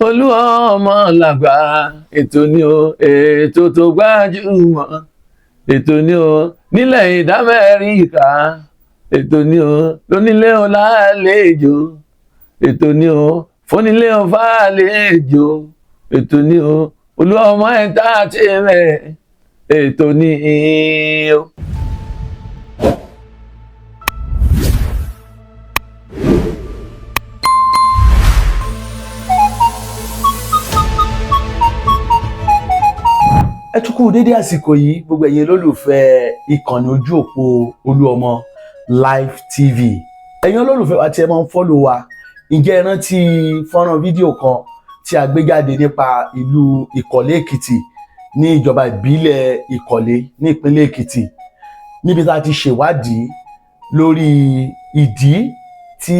Olúọmọ làgbà, ètò ni o, ètò tó gbajúmọ̀, ètò ni o nílẹ̀ ìdámẹ́ríkà, ètò ni o lónílé o lálejò, ètò ni o fúnilé o fàlejò, ètò ni o, Olúọmọ entertainment, ètò ni o. Ẹ tún kú dédé àsìkò yìí, gbogbo ẹ̀yin olólùfẹ́ ìkànnì ojú òpó Olúọmọ Live TV, ẹ̀yin olólùfẹ́ wa tí ẹ máa ń follow wa. Ǹjẹ́ ẹ rántí fọ́nrán fídíò kan tí a gbé jáde nípa ìlú Ìkọ̀lé Èkìtì ní ìjọba ìbílẹ̀ Ìkọ̀lé ní ìpínlẹ̀ Èkìtì, níbi tá a ti ṣèwádìí lórí ìdí tí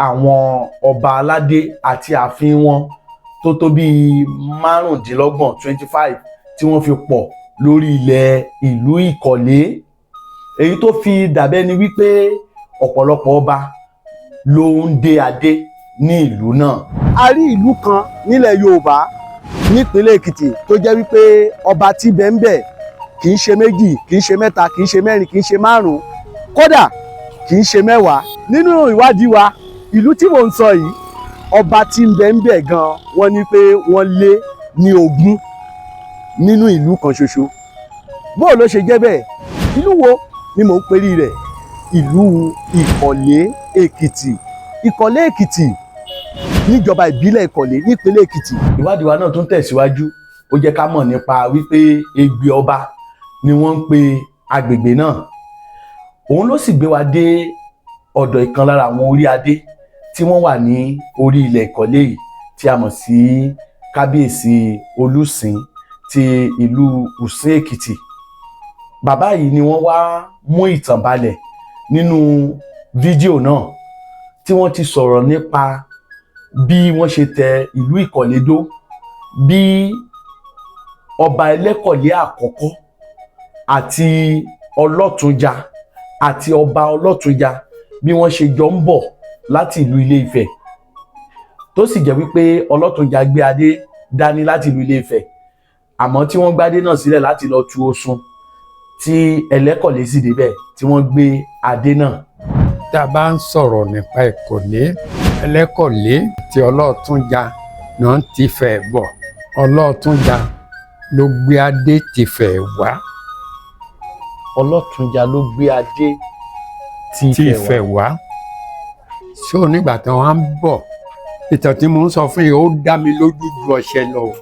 àwọn ọba aládé àti ààfin wọn tó tó bíi 25, 25, tí wọ́n fi pọ̀ lórí ilẹ̀ ìlú Ìkọ̀lé, èyí tó fi dàbẹ́ ni wípé ọ̀pọ̀lọpọ̀ ọba ló ń dé adé ní ìlú náà? A rí ìlú kan nílẹ̀ Yorùbá nípínlẹ̀ Èkìtì tó jẹ́ wípé ọba tí bẹ ń bẹ̀ kì í ṣe méjì, kì í ṣe mẹ́ta, kì í ṣe mẹ́rin, kì í ṣe márùn-ún, kódà kì í ṣe 10. Nínú ìwádìí wa, ìlú tí mò ń sọ yìí, ọba tí ń bẹ ń bẹ̀ gan, wọ́n ní pé wọ́n lé ní 20 nínú ìlú kan ṣoṣo. Bó ló ṣe jẹ́ bẹ́ẹ̀? Ìlú wo ni mò ń perí rẹ̀? Ìlú Ìkọ̀lé Èkìtì, Ìkọ̀lé Èkìtì, níjọba ìbílẹ̀ Ìkọ̀lé nípínlẹ̀ Èkìtì. Ìwádìí wa náà tún tẹ̀síwájú, ó jẹ́ ká mọ̀ nípa wípé Ègbè Ọba ni wọ́n ń pe agbègbè náà. Òun ló sì gbé wa dé ọ̀dọ̀ ìkan lára àwọn orí adé tí wọ́n wà ní orí ilẹ̀ Ìkọ̀lé yìí, tí a mọ̀ sí Kábíyèsí Olùsìn ti ìlú Ùsìn Èkìtì. Bàbá yìí ni wọ́n wá mú ìtàn balẹ̀ nínú fídíò náà, tí wọ́n ti sọ̀rọ̀ nípa bí wọ́n ṣe tẹ ìlú Ìkọ̀lé dó, bí ọba Ẹlẹ́kọ̀lé àkọ́kọ́ àti Ọlọ́túnjà àti ọba Ọlọ́túnjà bí wọ́n ṣe jọ ń bọ̀ láti ìlú Ilé Ifẹ̀, tó sì jẹ́ wípé Ọlọ́túnjà gbé adé dání láti ìlú Ilé Ifẹ̀, àmọ́ tí wọ́n gbádé náà sílẹ̀ láti lọ tu Oṣun, tí Ẹlẹ́kọ̀lé sì débẹ̀ tí wọ́n gbé adé náà. Tá a bá ń sọ̀rọ̀ nípa Ìkọ̀lé, Ẹlẹ́kọ̀lé tí Ọlọ́túnjà náà ti fẹ́ bọ̀, Ọlọ́túnjà ló gbé adé ti fẹ́ wá. Ọlọ́túnjà ló gbé adé ti ti Ifẹ̀ wá. Ṣó nígbà tí wọ́n á ń bọ̀, ìtàn tí mo ń sọ fún yìí, ó dá mi lójú ju ọṣẹ lọ o.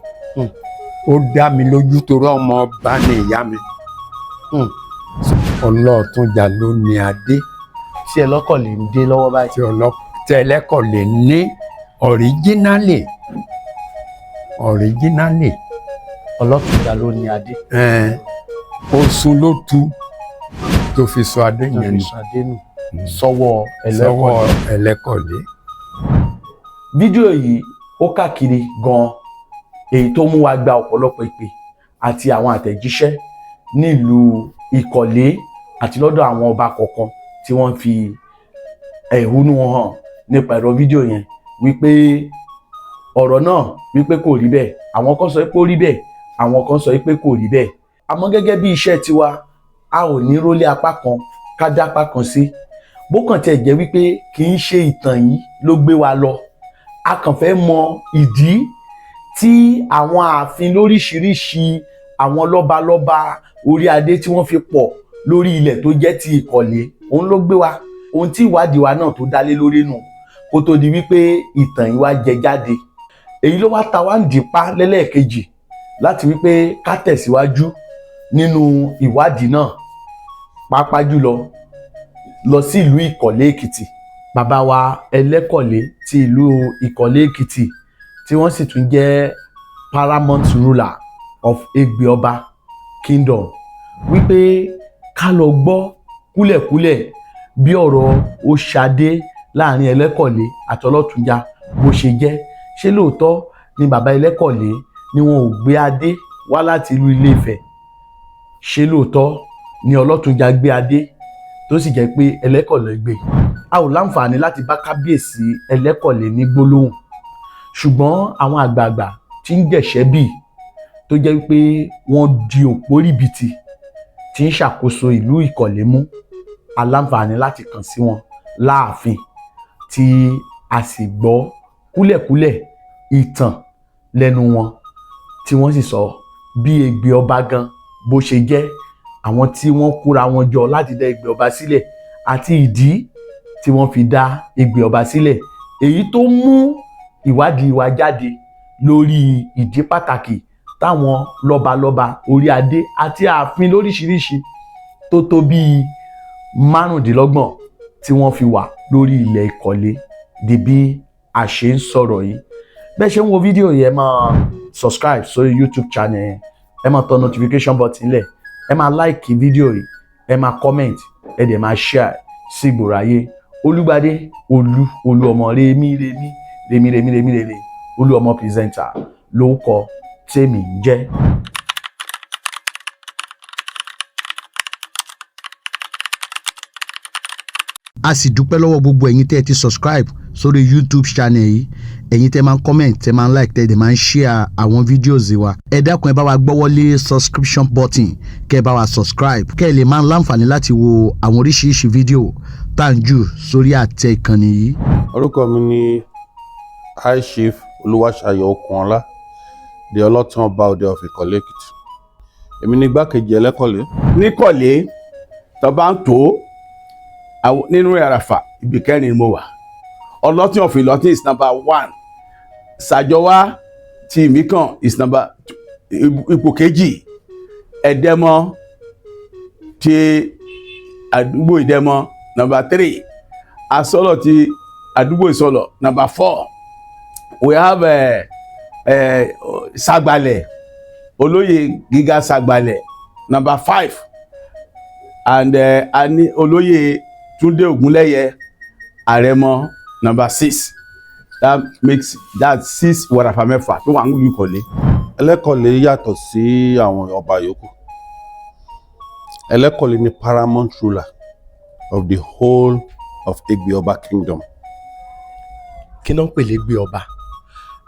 Ó dá mi lójú torí ọmọ ọba ni ìyá mi. Ọlọ́túnjà ló ní adé tí Ẹlẹ́kọ̀lé ń dé lọ́wọ́ báyìí. Tí Ẹlẹ́kọ̀lé ní originally, originally. Ọlọ́túnjà ló ní adé. Ẹn, Oṣun ló tu tó fi sọ adé tó yẹn fi nù. sọ adé nù sọ́wọ́ sọ́wọ́ Ẹlẹ́kọ̀lé. Ẹlẹ́kọ̀lé. Fídíò yìí ó káàkiri gan-an, èyí tó mú wa gba ọ̀pọ̀lọpọ̀ ìpè àti àwọn àtẹ̀jíṣẹ́ nílùú Ìkọ̀lé àti lọ́dọ̀ àwọn ọba kọ̀ọ̀kan, tí wọ́n fi ẹ̀hónú wọn hàn nípa ẹ̀rọ fídíò yẹn, wípé ọ̀rọ̀ náà wípé kò rí bẹ́ẹ̀. Àwọn kan sọ pé ó rí bẹ́ẹ̀, àwọn kan sọ pé kò rí bẹ́ẹ̀. Àmọ́ gẹ́gẹ́ bí iṣẹ́ tiwa, a ò ní rólé apá kan ká dá apá kan sí. Bó kàn tiẹ̀ jẹ́ wípé kì í ṣe ìtàn yìí ló gbé wa lọ, a kàn fẹ́ mọ ìdí tí àwọn ààfin lóríṣiríṣi, àwọn lọ́balọ́ba, orí adé tí wọ́n fi pọ̀ lórí ilẹ̀ tó jẹ́ ti Ìkọ̀lé. Òun ló gbé wa, ohun tí ìwádìí wa náà tó dálé lórí nù, kó tó di wípé ìtàn yìí wá jẹ jáde. Èyí ló wá ta wá ń dìpá lẹ́lẹ́ẹ̀kejì láti wípé ká tẹ̀síwájú nínú ìwádìí náà, pàápàá jùlọ lọ sí ìlú Ìkọ̀lé Èkìtì. Bàbá wa Ẹlẹ́kọ̀lé ti ìlú Ìkọ̀lé Èkìtì, tí wọ́n sì tún jẹ́ paramount ruler of Egbe-Ọba Kingdom, wípé ká lọ gbọ́ kúlẹ̀kúlẹ̀ bí ọ̀rọ̀ Oṣadé láàrin Ẹlẹ́kọ̀lé àti Ọlọ́túnjà bó ṣe jẹ́. Ṣé lóòótọ́ ni bàbá Ẹlẹ́kọ̀lé ni wọn ò gbé adé wá láti ìlú Ilé Ifẹ̀? Ṣé lóòótọ́ ni Ọlọ́túnjà gbé adé tó sì jẹ́ pé Ẹlẹ́kọ̀lé gbé? A ò láǹfààní láti bá Kábíyèsí Ẹlẹ́kọ̀lé ní gbólóhùn. Ṣùgbọ́n àwọn àgbààgbà tí ń jẹ̀ṣẹ́ bì, tó jẹ́ wípé wọ́n di òpó ríbitì tí ń ṣàkóso ìlú Ìkọ̀lé mú, aláǹfààní láti kàn sí wọn láàfin, tí a sì gbọ́ kúlẹ̀kúlẹ̀ ìtàn lẹ́nu wọn, tí wọ́n sì sọ bí Ègbè Ọba gan bó ṣe jẹ́, àwọn tí wọ́n kóra wọn jọ láti dá Ègbè Ọba sílẹ̀ àti ìdí tí wọ́n fi dá Ègbè Ọba sílẹ̀, èyí tó mú ìwádìí wa jáde lórí ìdí pàtàkì táwọn lọ́balọ́ba, orí adé àti ààfin lóríṣiríṣi tó tó bíi 25 tí wọ́n fi wà lórí ilẹ̀ Ìkọ̀lé di bí a ṣe ń sọ̀rọ̀ yìí. Bẹ́ẹ̀ ṣe ń wo fídíò yìí, ẹ máa subscribe sórí YouTube channel yẹn, ẹ máa tọ notification button lẹ̀, ẹ máa like fídíò yìí, ẹ máa comment, ẹ dẹ̀ máa share sí ìgboro ayé. Olúgbadé Olú, Olú ọmọ, rèmí rèmí rèmí rèmí rèmí rèmí, Olú ọmọ presenter lórúkọ tèmi ń jẹ́. A sì dúpẹ́ lọ́wọ́ gbogbo ẹ̀yin tẹ́ ẹ ti subscribe sórí YouTube channel yìí, ẹ̀yin tẹ́ máa ń comment, tẹ́ máa ń like, tẹ́ ẹ dẹ̀ máa ń share àwọn videos wa. Ẹ dákun, ẹ bá wa gbọ́wọ́lé subscription button, kẹ́ ẹ bá wa subscribe, kẹ́ ẹ lè máa ń láǹfààní láti wo àwọn oríṣiríṣi fídíò tá à ń jù sórí àtẹ ìkànnì yìí. Orúkọ mi ni High Chief Olúwaṣayọ̀ Okunola, the Ọlọ́tún Ọba Òde of Ìkọ̀lé Èkìtì. Èmi ni igbákejì Ẹlẹ́kọ̀lé. Níkọ̀lé tó bá ń tó nínú Àràfà, ibi kẹrin ni mo wà. Ọlọ́tún of Ìlọ́tún is number one. Sàjọwá ti Ìmíkàn is number ipò kejì. Ẹ̀dẹ́mọ ti àdúgbò Ìdẹ́mọ, number three. Asọ́lọ̀ ti àdúgbò Ìsọlọ̀, number four. We have Sàgbàlẹ̀, olóyè gíga Sàgbàlẹ̀, number five, and a ní olóyè Túndé Ògúnlẹ́yẹ Àrẹ̀mọ, number six. That makes that six wàràfà mẹ́fà tó wà ń lu Ìkọ̀lé. Ẹlẹ́kọ̀lé yàtọ̀ sí àwọn ọba yòókù. Ẹlẹ́kọ̀lé ni paramount ruler of the whole of Egbe Ọba kingdom. Kí náà ń pè légbè ọba?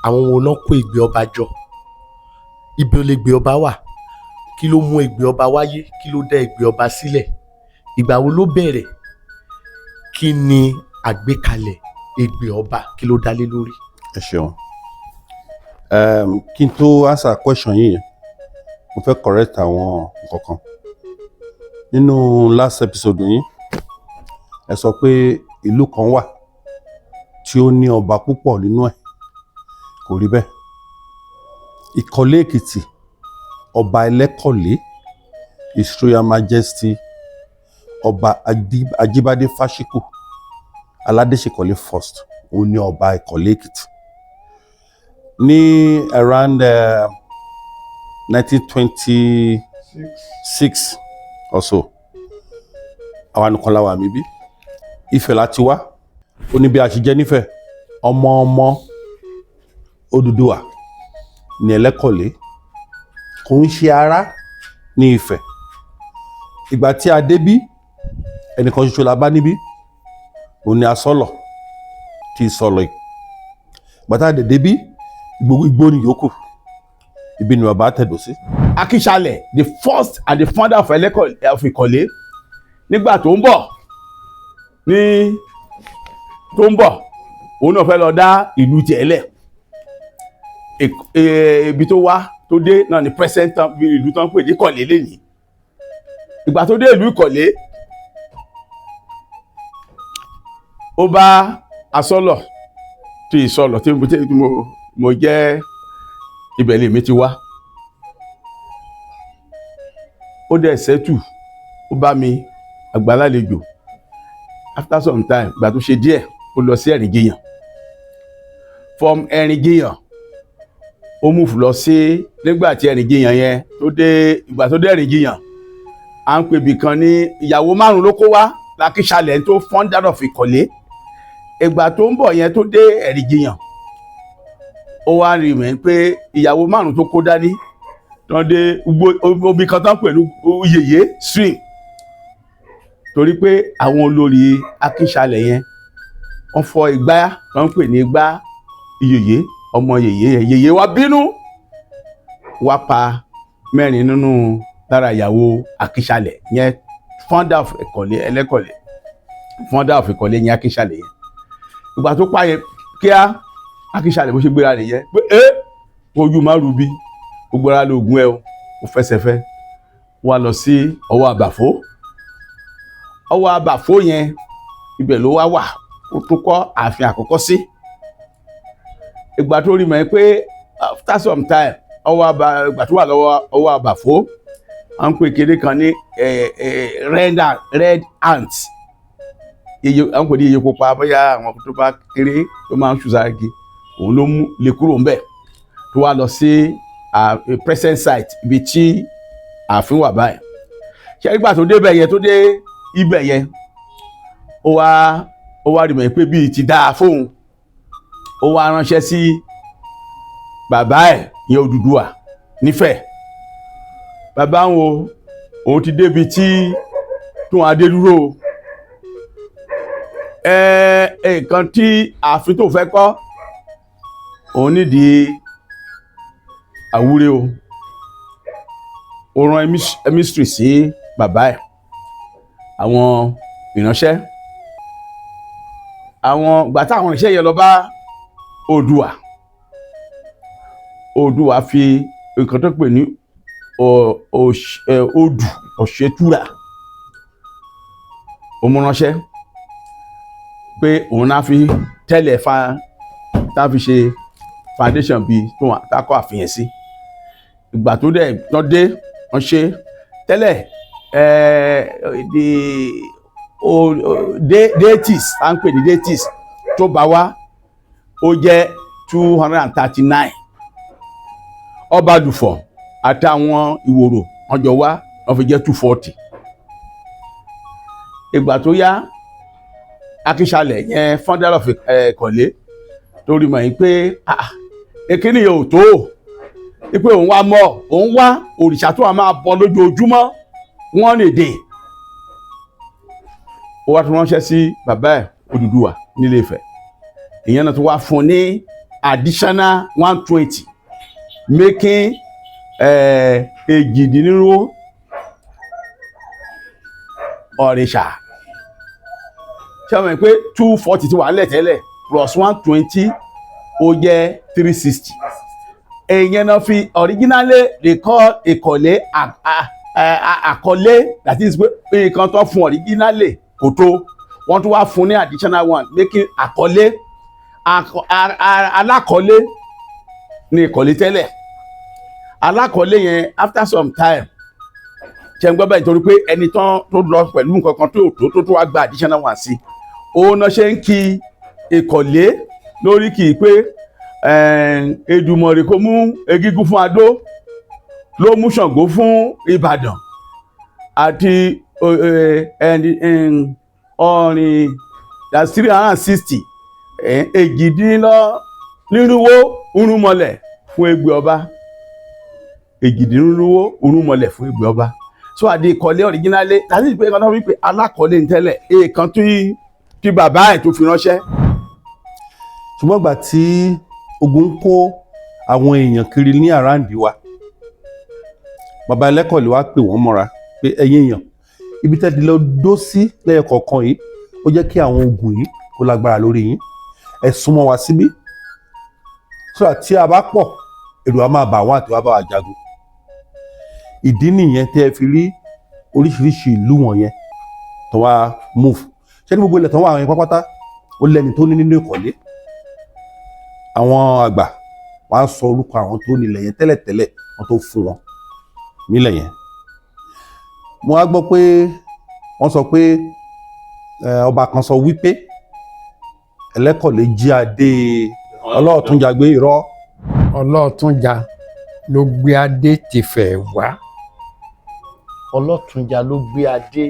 Àwọn wo náà kó Ègbè Ọba jọ? Ibi lègbè ọba wà? Kí ló mú Ègbè Ọba wáyé? Kí ló dá Ègbè Ọba sílẹ̀? Ìgbà wo ló bẹ̀rẹ̀? Kí ni àgbékalẹ̀ Ègbè Ọba? Kí ló dá lé lórí? Ẹ ṣeun. Kí n tó answer question yìí, mo fẹ́ correct àwọn nǹkan kan nínú last episode yìí. Ẹ sọ pé ìlú kan wà tí ó ní ọba púpọ̀ nínú ẹ̀. Kò rí bẹ́ẹ̀. Ìkọ̀lé Èkìtì, ọba Ẹlẹ́kọ̀lé, His Royal Majesty Ọba Ajíbádé Fáṣíkù Aládéṣekọ̀lé first, òun ní ọba Ìkọ̀lé Èkìtì. Ní around 1926 or so, àwa nìkan la wà níbí. Ifẹ̀ láti wá. Ó ní bí a ṣe jẹ́ nífẹ̀ẹ́. Ọmọ ọmọ Odùduwà ní Ẹlẹ́kọ̀lé, kò ń ṣe ará ní Ifẹ̀. Ìgbà tí a débí, ẹnìkan ṣoṣo la bá níbí, òun ni Asọ́lọ̀ tí Ìsọ̀lọ̀ yìí. Ìgbà tá a dẹ̀ débí, igbó ni yòókù. Ibi ni bàbá tẹ̀dó sí. Akíṣalẹ̀, the first and the founder of Ẹlẹ́kọ̀lé of Ìkọ̀lé, nígbà tó ń bọ̀ ní tó ń bọ̀, òun náà fẹ́ lọ dá ìlú tiẹ̀ lẹ̀. Ibi tó wá tó dé náà ní present bí ìlú tó ń pè ní Ìkọ̀lé lẹ́yìn. Ìgbà tó dé ìlú Ìkọ̀lé, ó bá Asọ́lọ̀ tí Ìsọlọ̀ tí mo jẹ́, ibẹ̀ lèmi ti wá. Ó dẹ̀ settle, ó bá mi àgbàlálejò. After some time, ìgbà tó ṣe díẹ̀, ó lọ sí Ẹ̀rìnjiyàn. From Ẹ̀rìnjiyàn, ó move lọ sí, nígbà tí Ẹ̀rìnjiyàn yẹn tó dé, ìgbà tó dé Ẹ̀rìnjiyàn, à ń pè ibì kan ní ìyàwó márùn ló kó wá Lákíṣalẹ̀ tó founder of Ìkọ̀lé. Ìgbà tó ń bọ̀ yẹn, tó dé Ẹ̀rìnjiyàn, ó wá rí mi pé ìyàwó márùn tó kó dání tó dé omi kan tó ń pè ní Yèyé stream, torí pé àwọn olórí Akíṣalẹ̀ yẹn, wọ́n fọ́ igbá tó ń pè ní igbá Yèyé. Ọmọ yèyé yẹn, yèyé wa bínú wá pa mẹ́rin nínú lára ìyàwó Akíṣàlẹ̀ yẹn, founder of Ìkọ̀lé, Ẹlẹ́kọ̀lé, founder of Ìkọ̀lé yẹn, Akíṣàlẹ̀ yẹn. Ìgbà tó pa yẹn kíá, Akíṣàlẹ̀ bó ṣe gbéra nìyẹn pé ẹ ojú má rubi gbogbo ara lóògùn ẹ o. Ó fẹsẹ̀ fẹ́ wá lọ sí ọwọ́ àbàfó. Ọwọ́ àbàfó yẹn, ibẹ̀ ló wá wà, ó tún kọ́ ààfin àkọ́kọ́ sí. Ìgbà tó rí mọ̀ ẹ́ pé after some time, ọwọ́ àbà, ìgbà tó wà lọ́wọ́ ọwọ́ àbàfó, à ń pè kéde kan ní red ant, iye à ń pè ní iye pupa, bóyá àwọn tó bá kéré tó máa ń ṣùsáàgì, òun ló mú lè kúrò ńbẹ̀ tó wá lọ sí present site ibi tí ààfin wà báyìí. Ṣé ìgbà tó débẹ̀ yẹn, tó dé ibẹ̀ yẹn, ó wá rí mọ̀ pé bíi ti dáa fóun, ó wá ránṣẹ́ sí bàbá ẹ̀ ìyẹn Odùduwà nífẹ̀ẹ́. Bàbá ń wo òun ti débi tí tún adé dúró ẹ, nǹkan tí ààfin tó fẹ́ kọ́, òun nídìí àwúre o. Ó rán emissary sí bàbá ẹ̀, àwọn ìránṣẹ́. Àwọn ìgbà táwọn ìránṣẹ́ yẹn lọ bá Oòduà, Oòduà fi nǹkan tó pè ní odù ọ̀ṣẹ́túrà, ó mú ránṣẹ́ pé òun náà fi tẹ́lẹ̀ fa tá a fi ṣe foundation bíi tó wà tá a kọ́ àfihàn sí. Ìgbà tó dẹ̀ tán dé, wọ́n ṣe tẹ́lẹ̀ the deities à ń pè ní deities tó bá wá, ó jẹ́ 239. Ọbalùfọ̀n àtàwọn ìwòrò wọ́n jọ wá, wọ́n fi jẹ́ 240. Ìgbà tó yá, Akíṣàlẹ̀ yẹn, founder of Ìkọ̀lé, torí mọ̀ yín pé ah, èkíní yóò tó pé òun wá mọ̀, òun wá òrìṣà tó wà máa bọ lójoojúmọ́ wọ́n lè dè. Ó wá tún ránṣẹ́ sí bàbá ẹ̀ Odùduwà nílé Ifẹ̀. Ìyẹn náà tó wá fún un ní additional 120, making 138 òrìṣà. Ṣé o mọ̀ pé 240 ti wà nílẹ̀ tẹ́lẹ̀, plus 120, ó jẹ́ 360. Èèyàn náà fi originally they call Ìkọ̀lé àkọlé, that is pé nǹkan tó fún originally kò tó, wọ́n tún wá fún ní additional one, making àkọlé alákọ̀lé ní Ìkọ̀lé tẹ́lẹ̀. Alákọ̀lé yẹn, after some time, ṣe ń gbọ́ bẹ́ẹ̀, torí pé ẹni tán tó lọ pẹ̀lú nǹkan kan tó tó tó tó wá gba additional one sí, òun náà ṣe ń kí Ìkọ̀lé lórí kì í pé Èdùmàrè kó mú egígún fún Adó, ló mú Ṣàngó fún Ìbàdàn, àti ọ̀rìn, that's 360, 418 irúnmọlẹ̀ fún Ẹgbẹ́ Ọba, 418 irúnmọlẹ̀ fún Ẹgbẹ́ Ọba. So àdé Ìkọ̀lé originally tàbí pé kan náà wípé alákọ̀ọ́lé ń tẹ́lẹ̀ èèkan tí bàbá ẹ̀ tó fi ránṣẹ́. Ṣùgbọ́n ìgbà tí ogun ń kó àwọn èèyàn kiri ní around wa, bàbá Ẹlẹ́kọ̀lé wa pè wọ́n mọ́ra pé ẹ̀yin èèyàn, ibi tẹ́ ti lọ dó sí lẹ́yọ kọ̀ọ̀kan yìí, ó jẹ́ kí àwọn ogun yìí kó lágbára lórí yín. Ẹ súnmọ́ wa síbí so that tí a bá pọ̀, èrò á máa bà wọ́n àti wá bá wa jagun. Ìdí nìyẹn tẹ́ ẹ fi rí oríṣiríṣi ìlú wọ̀nyẹn tó wá move. Ṣé ní gbogbo ilẹ̀ tó wà àwọn yẹn pápátá, ó lẹ́ni tó ní nínú Ìkọ̀lé. Àwọn àgbà wọ́n á sọ orúkọ àwọn tó nílẹ̀ yẹn tẹ́lẹ̀tẹ́lẹ̀, wọ́n tó fún wọn nílẹ̀ yẹn. Mo wá gbọ́ pé wọ́n sọ pé ọba kan sọ wípé Ẹlẹ́kọ̀lé jí adé Ọlọ́ọ̀túnjà gbé. Irọ́. Ọlọ́ọ̀túnjà ló gbé adé tìfẹ̀ wá. Ọlọ́túnjà ló gbé adé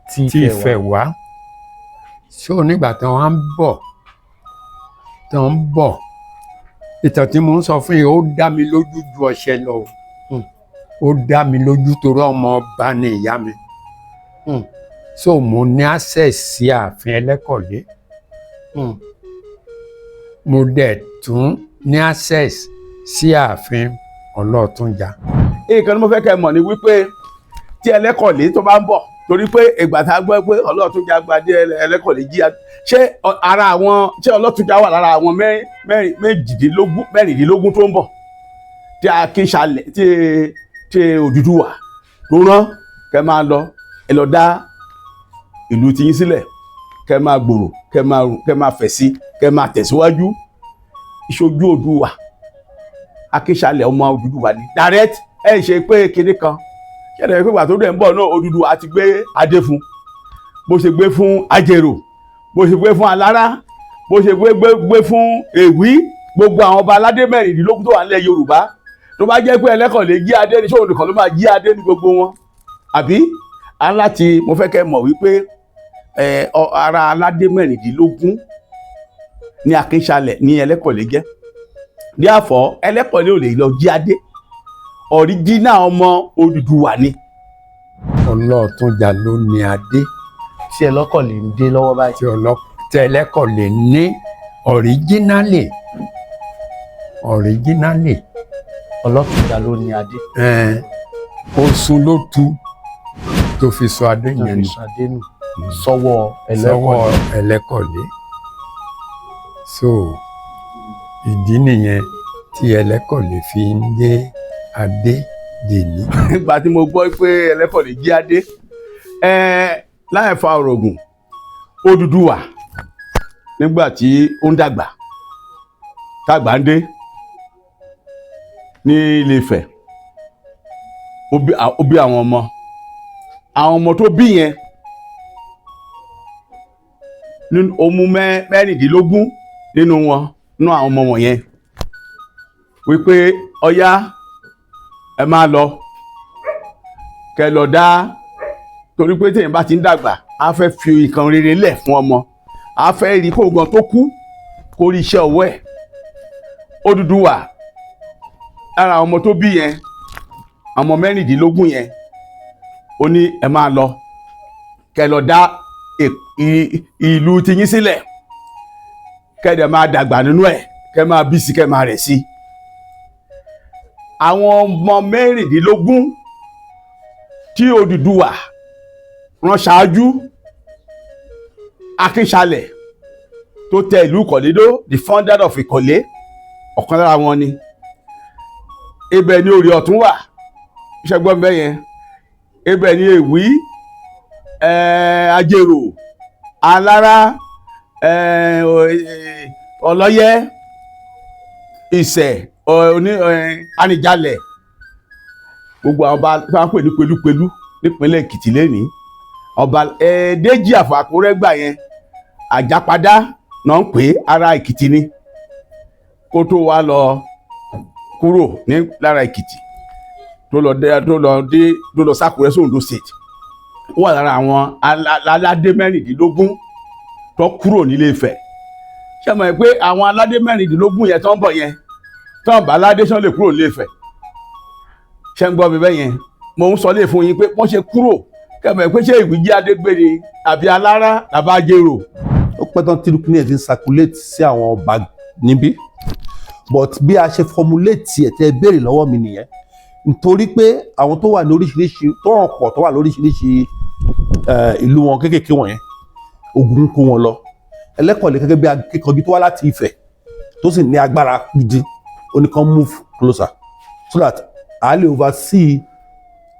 tí tí Ifẹ̀ wá. So nígbà tí wọ́n ń bọ̀, tí wọ́n ń bọ̀, ìtàn tí mo ń sọ fún yìí, ó dá mi lójú ju ọṣẹ lọ o. Ó dá mi lójú torí ọmọ ọba ni ìyá mi. So mo ní access sí ààfin Ẹlẹ́kọ̀lé. Mo dẹ̀ tún Ní access sí ààfin Ọlọ́ọ̀túnjà. Nǹkan tí mo fẹ́ kẹ́ ẹ mọ̀ ni wípé tí Ẹlẹ́kọ̀lé tó bá ń bọ̀, torí pé ìgbà tá a gbọ́ pé Ọlọ́ọ̀túnjà gbadé, Ẹlẹ́kọ̀lé jí, ṣé ara àwọn, ṣé Ọlọ́ọ̀túnjà wà lára àwọn mẹ́rin, méjìdínlógún, mẹ́rìndínlógún tó ń bọ̀ tí Akínṣalẹ̀ tí Odùduwà tó rán kẹ́ máa lọ, ẹ lọ dá ìlú tiyín sílẹ̀, kẹ́ máa gbòòrò, kẹ́ máa fẹ̀ sí, kẹ́ máa tẹ̀síwájú? Ìṣojú Odùduwà, Akínṣalẹ̀ ọmọ Odùduwà ni direct. Ẹ ṣe pé kinní kan ṣẹlẹ̀ pé ìgbà tó dẹ̀ ń bọ̀ náà, Odùduwà ti gbé adé fún, bó ṣe gbé fún Ajérò, bó ṣe gbé fún Alára, bó ṣe gbé fún Èwí, gbogbo àwọn ọba aládé 16 tó wà nílẹ̀ Yorùbá. Tó bá jẹ́ pé Ẹlẹ́kọ̀lé jí adé ní, ṣóun nìkan ló máa jí adé ní gbogbo wọn? Àbí aláti mo fẹ́ kẹ́ mọ̀ wípé ara aládé 16 ní Akínṣalẹ̀ ní Ẹlẹ́kọ̀lé jẹ́. Therefore, Ẹlẹ́kọ̀lé ò lè lọ jí adé. Original ọmọ Odùduwà ni. Ọlọ́ọ̀túnjà ló ní adé. Tí Ẹlẹ́kọ̀lé ń dé lọ́wọ́ báyìí. Tí Ẹlẹ́kọ̀lé ní originally. Ọlọ́túnjà ló ní adé. Ẹn, Oṣù ló tu tó fi sọ adé tó yẹn fi nù. sọ adé nù sọ́wọ́ Sọ́wọ́ Ẹlẹ́kọ̀lé. Ẹlẹ́kọ̀lé. So ìdí nìyẹn tí Ẹlẹ́kọ̀lé fi ń dé adé dèní. Nígbà tí mo gbọ́ pé Ẹlẹ́kọ̀lé jí adé ẹ láì fa ọ̀rọ̀gùn, Odùduwà nígbà tí ó ń dàgbà, tàgbà ń dé ní Ilé Ifẹ̀, ó bí àwọn ọmọ. Àwọn ọmọ tó bí yẹn nínú, ó mú 16 nínú wọn, nínú àwọn ọmọ wọ̀nyẹn, wípé ọyá, ẹ máa lọ, kẹ́ lọ dá, torí pé téèyàn bá ti ń dàgbà, á fẹ́ fi nǹkan rere lẹ̀ fún ọmọ, á fẹ́ rí kó gan tó kú kó rí iṣẹ́ ọwọ́ ẹ̀. Odùduwà, lára àwọn ọmọ tó bí yẹn, ọmọ 16 yẹn, ó ní ẹ máa lọ, kẹ́ lọ dá ìlú tiyín sílẹ̀, kẹ́ dẹ̀ máa dàgbà nínú ẹ̀, kẹ́ máa bí sí, kẹ́ máa rẹ̀ sí. Àwọn ọmọ 16 tí Odùduwà rán ṣáájú Akínṣalẹ̀ tó tẹ ìlú Ìkọ̀lé dó, the founder of Ìkọ̀lé, ọ̀kan lára wọn ni. Ibẹ̀ ni Orí Ọ̀tún wà, ṣẹ́gbọ́n bẹ́ẹ̀ yẹn. Ibẹ̀ ni Èwí, Ajérò, Alára, Ọlọ́yẹ, Ìsẹ̀, oní Anìjalẹ̀, gbogbo àwọn ọba tí wọ́n pè ní pelúpelú nípínlẹ̀ Èkìtì lẹ́nìí. Ọba Déjì Àfàkúrẹ́ gbà yẹn, Àjàpadà náà ń pè é, ara Èkìtì ni, kó tó wá lọ kúrò ní lára Èkìtì, tó lọ dé tó lọ sákúrẹ́ sóńdó State. Ó wà lára àwọn aládé 16 tó kúrò nílé Ifẹ̀. Ṣé mọ̀ pé àwọn aládé 16 yẹn tó ń bọ̀ yẹn, tó ń bá aládé sàn lè kúrò nílé Ifẹ̀? Ṣé ń gbọ́ mi bẹ́ẹ̀ yẹn? Mo ń sọ lé fún yín pé wọ́n ṣe kúrò kẹ́mọ̀ pé ṣé ìwíjí adégbé ni àbí Alára àbá Ajérò. Ó pẹ́ tán tí kíní ẹ̀ ti ń circulate sí àwọn ọba níbí, but bí a ṣe formulate ẹ̀ tẹ́ ẹ béèrè lọ́wọ́ mi nìyẹn, nítorí pé àwọn tó wà ní oríṣiríṣi tó hàn pọ̀, tó wà lóríṣiríṣi ìlú wọn kéékèèké wọ̀nyẹn, ogun ń kó wọn lọ. Ẹlẹ́kọ̀ọ́lé gẹ́gẹ́ bí akíkanjú tó wá láti Ifẹ̀, tó sì ní agbára gidi, ó ní kán move closer so that a lè oversee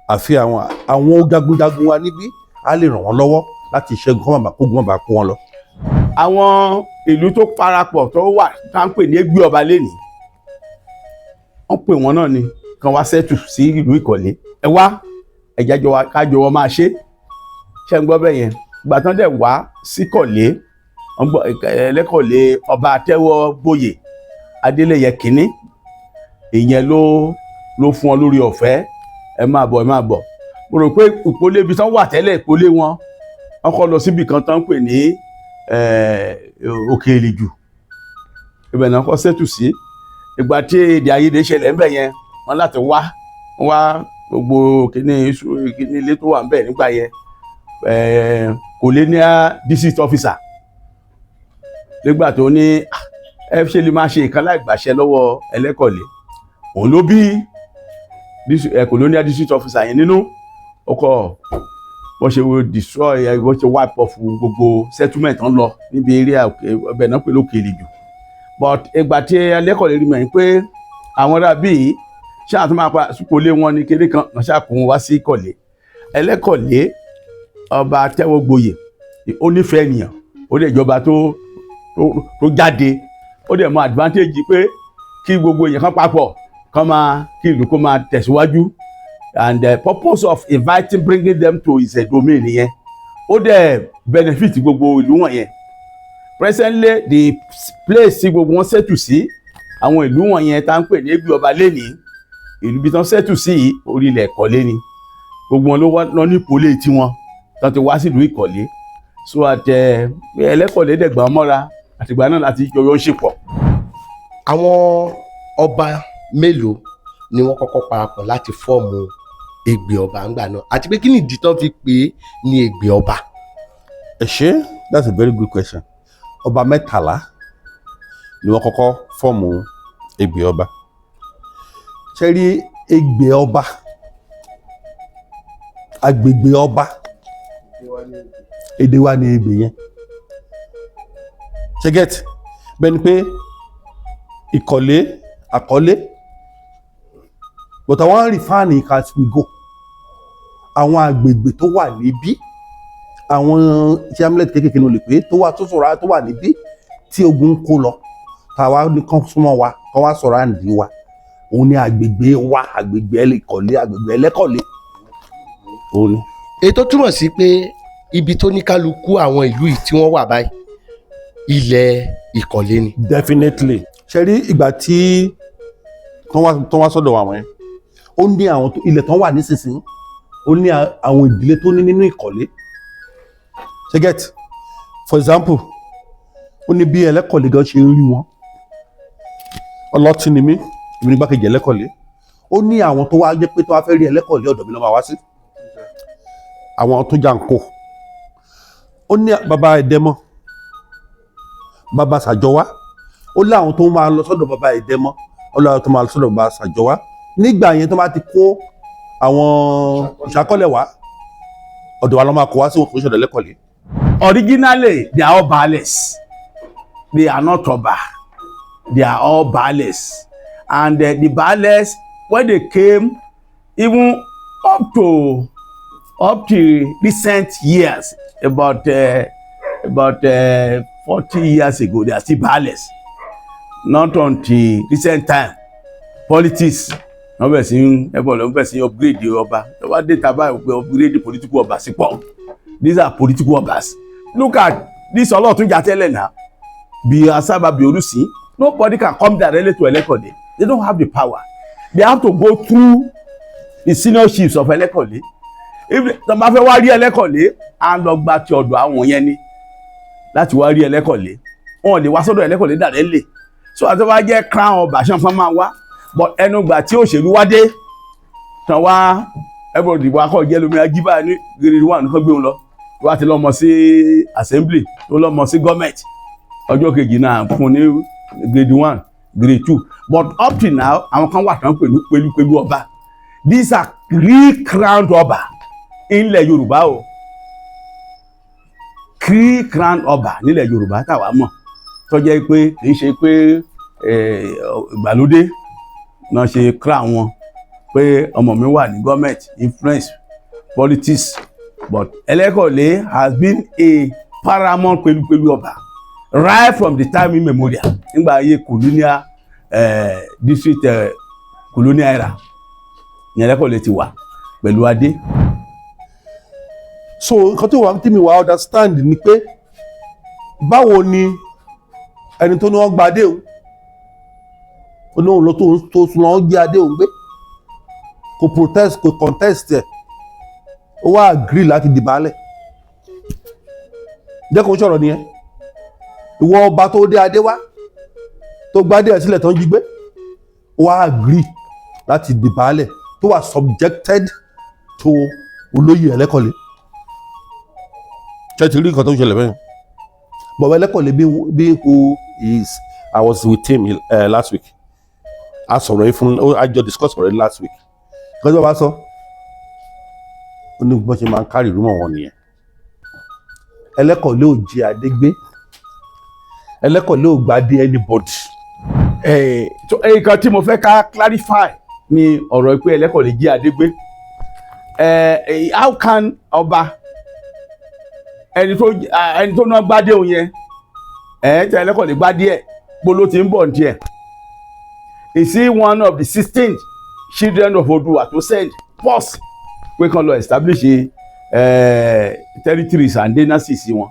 àfi àwọn jagunjagun wa níbí, a lè ràn wọ́n lọ́wọ́ láti ṣẹ́gun kọ́ màbà kógun màbà kó wọn lọ. Àwọn ìlú tó parapọ̀ tó wà tá ń pè ní Ẹgbẹ́ Ọba lẹ́nìí, wọ́n pè wọ́n náà ni kan wá settle sí ìlú Ìkọ̀lé. Ẹ wá, ẹ̀jẹ̀ jọ wa kájọ wọn máa ṣe. Ṣé ń gbọ́ bẹ́ẹ̀ yẹn? Ìgbà tán dẹ̀ wá síkọ̀lé, wọ́n gbọ́ Ẹlẹ́kọ̀lé, ọba Àtẹ́wọ́gboyè Adélẹ́yẹ kínní, ìyẹn ló fún ọ lórí ọ̀fẹ́, ẹ máa bọ̀, ẹ máa bọ̀. Mo rò pé ìpolé ibi tán wà tẹ́lẹ̀, ìpolé wọn, wọ́n kọ́ lọ síbi kan tán ń pè ní Òkè Èlìjù. Ibẹ̀ náà kọ́ settle sí. Ìgbà tí èdè àìyedè ṣẹlẹ̀ ńbẹ̀ yẹn, wọ́n láti wá wá gbogbo kíní kíní ilé tó wà ńbẹ̀ nígbà yẹn, colonial district officer nígbà tó ní Ẹ ṣe lè máa ṣe nǹkan láì gbàṣẹ lọ́wọ́ Ẹlẹ́kọ̀lé. Òun ló bí colonial district officer yẹn nínú ọkọ̀ bó ṣe destroy ẹ, bó ṣe wipe off gbogbo settlement tó ń lọ níbi area ọbẹ̀ náà pẹ̀lú òkèlè jù. But ìgbà tí Ẹlẹ́kọ̀lé rí mọ̀ pé àwọn ará bíi ṣáà tó máa pa sípò lé wọn ní kéré kan wọ́n ṣáà kó wọn wá sí Ìkọ̀lé. Ẹlẹ́kọ̀lé, ọba tẹ́wọ́gboyè, ó nífẹ̀ẹ́ ènìyàn, ó dẹ̀ jọba tó jáde, ó dẹ̀ mọ advantage pé kí gbogbo èèyàn kan papọ̀ kán máa kí ìlú kó máa tẹ̀síwájú, and the purpose of inviting, bringing them to his domain nìyẹn. Ó dẹ̀ benefit gbogbo ìlú wọ̀nyẹn. Presently, the place tí gbogbo wọn settle sí, àwọn ìlú wọ̀nyẹn tá ń pè ní Ẹgbẹ́ Ọba lẹ́nìí, ìlú bí tán settle sí yìí, orí ilẹ̀ Ìkọ̀lé ni. Gbogbo wọn ló wá lọ ní ìpolé tiwọn tán ti wá sílùú Ìkọ̀lé. So àtẹ Ẹlẹ́kọ̀lé dẹ̀gbà mọ́ra, àtìgbà náà láti jọyọ̀ ń ṣe pọ̀. Àwọn ọba mélòó ni wọ́n kọ́kọ́ parapọ̀ láti form Ẹgbẹ́ Ọba ńgbà náà, àti pé kí ni ìdí tán fi pè é ní Ẹgbẹ́ Ọba? Ẹ ṣé, that's a very good question. Ọba 13 ni wọ́n kọ́kọ́ form Ẹgbẹ́ Ọba. Ṣe rí Ẹgbẹ́ Ọba, agbègbè ọba, èdè wa ní Ẹgbẹ́ yẹn. Ṣe get? Bẹ́ẹ̀ ni pé Ìkọ̀lé, Àkọ́lé, but àwọn refer ní as we go, àwọn agbègbè tó wà níbí, àwọn tí hamlet kékeré ní o lè pé tó wà, tó sọ̀rọ̀, tó wà níbí tí ogun kó lọ, tàwa ní kán súnmọ́ wa, kán wá sọ̀rọ̀ àǹdí wa, òun ní agbègbè wa, agbègbè Ìkọ̀lé, agbègbè Ẹlẹ́kọ̀lé, òun ni. Èyí tó túmọ̀ sí pé ibi tó ní kálukú àwọn ìlú yìí tí wọ́n wà báyìí, ilẹ̀ Ìkọ̀lé ni. Definitely. Ṣe rí ìgbà tí tán wá sọ́dọ̀ àwọn yẹn, ó ní àwọn ilẹ̀ tán wà nísinsìnyí, ó ní àwọn ìdílé tó ní nínú Ìkọ̀lé. Ṣe get? For example, ó ní bí Ẹlẹ́kọ̀lé gan ṣe ń rí wọn. Ọlọ́tí ni mí, èmi ní gbákejì Ẹlẹ́kọ̀lé. Ó ní àwọn tó wá jẹ́ pé tó wá fẹ́ rí Ẹlẹ́kọ̀lé, ọ̀dọ̀ mi ló máa wá sí, àwọn tó jà ń kó. Ó ní bàbá Ẹ̀dẹ́mọ́, bàbá Sàjọwá. Ó láwọn tó máa lọ sọ́dọ̀ bàbá Ẹ̀dẹ́mọ́, ó láwọn tó máa lọ sọ́dọ̀ bàbá Sàjọwá. Nígbà yẹn, tó bá ti kó àwọn ìṣàkọlẹ̀ wá, ọ̀dọ̀ wa ló máa kó wá sí, òkú ìṣọ̀dọ̀ Ẹlẹ́kọ̀lé. Originally, they are all baales. They are not ọba, they are all baales. And the baales, when they came, even up to recent years, about 40 years ago, they are still baales. Not until recent time, politics wọ́n bẹ̀rẹ̀ sí ẹ̀bọ̀n lọ́wọ́ bẹ̀rẹ̀ sí upgrade ọba. Tó bá dé tàbá pé upgrade political ọba sí pọ̀. These are political obas. Look at this Ọlọ́ọ̀túnjà tẹ́lẹ̀ náà, bí Asábà, bí Olùsí. Nobody can come directly to Ẹlẹ́kọ̀lé. They don't have the power. They have to go through the senior chiefs of Ẹlẹ́kọ̀lé. If tó bá fẹ́ wá rí Ẹlẹ́kọ̀lé, á lọ gba ti ọ̀dọ̀ àwọn yẹn ni láti wá rí Ẹlẹ́kọ̀lé. Wọn ò lè wá sọ́dọ̀ Ẹlẹ́kọ̀lé directly. So àti wá jẹ́ crown ọba ṣan fún máa wá, but ẹnu gbà tí òṣèlú wá dé tán wá, everybody wá kọ́ jẹ́ lómi ajíbá ní grade one nǹkan gbé wọn lọ, wá ti lọ́mọ sí assembly, tó lọ́mọ sí government, ọjọ́ kejì náà fún ní grade one, grade two. But up till now, àwọn kan wà tán pẹ̀lú pẹ̀lú ọba. These are real crowned ọba ilẹ̀ Yorùbá o, real crowned ọba nílẹ̀ Yorùbá táwa mọ̀, tó jẹ́ pé kì í ṣe pé ìgbàlódé náà ṣe crown wọn pé ọmọ mi wà ní government, influence politics. But Ẹlẹ́kọ̀lé has been a paramount pẹ̀lúpẹ̀lú ọba right from the time immemorial, nígbà ayé colonial district, colonial era ní Ẹlẹ́kọ̀lé ti wà pẹ̀lú adé. So nǹkan tí wàá tí mi wà understand ni pé báwo ni ẹni tó ní wọ́n gba adé òun, ó ní òun ló tó sún lọ́wọ́ gbé adé òun gbé, kò protest, kò contest ẹ̀, ó wá agree láti di baálẹ̀. Jẹ́ kó sọ̀rọ̀ nìyẹn. Ìwọ ọba tó dé adé wá, tó gbádé ẹ̀ sílẹ̀ tó ń jí gbé, ó wá agree láti di baálẹ̀, tó wà subjected to olóyè Ẹlẹ́kọ̀lé. Ṣé ti rí nǹkan tó ń ṣẹlẹ̀ bẹ́ẹ̀? Bọ̀bọ̀ Ẹlẹ́kọ̀lé, being who he is, I was with him last week. A sọ̀rọ̀ yìí fún, a jọ discuss ọ̀rọ̀ yìí last week. Nǹkan tí bàbá sọ, ó ní bọ́n ṣe máa ń carry rumour wọn nìyẹn. Ẹlẹ́kọ̀ọ́lé ò jí adé gbé, Ẹlẹ́kọ̀ọ́lé ò gbadé anybody. So nǹkan tí mo fẹ́ ká clarify ni ọ̀rọ̀ pé Ẹlẹ́kọ̀ọ́lé jí adé gbé. How can ọba ẹni tó ná gbádé òun yẹn, ẹ tẹ Ẹlẹ́kọ̀ọ́lé gbádé ẹ̀ gbolo tí ń bọ̀ ní tiẹ̀? Is he one of the 16 children of Oduwa to send first pé kán lọ establish territories and dynasties wọn?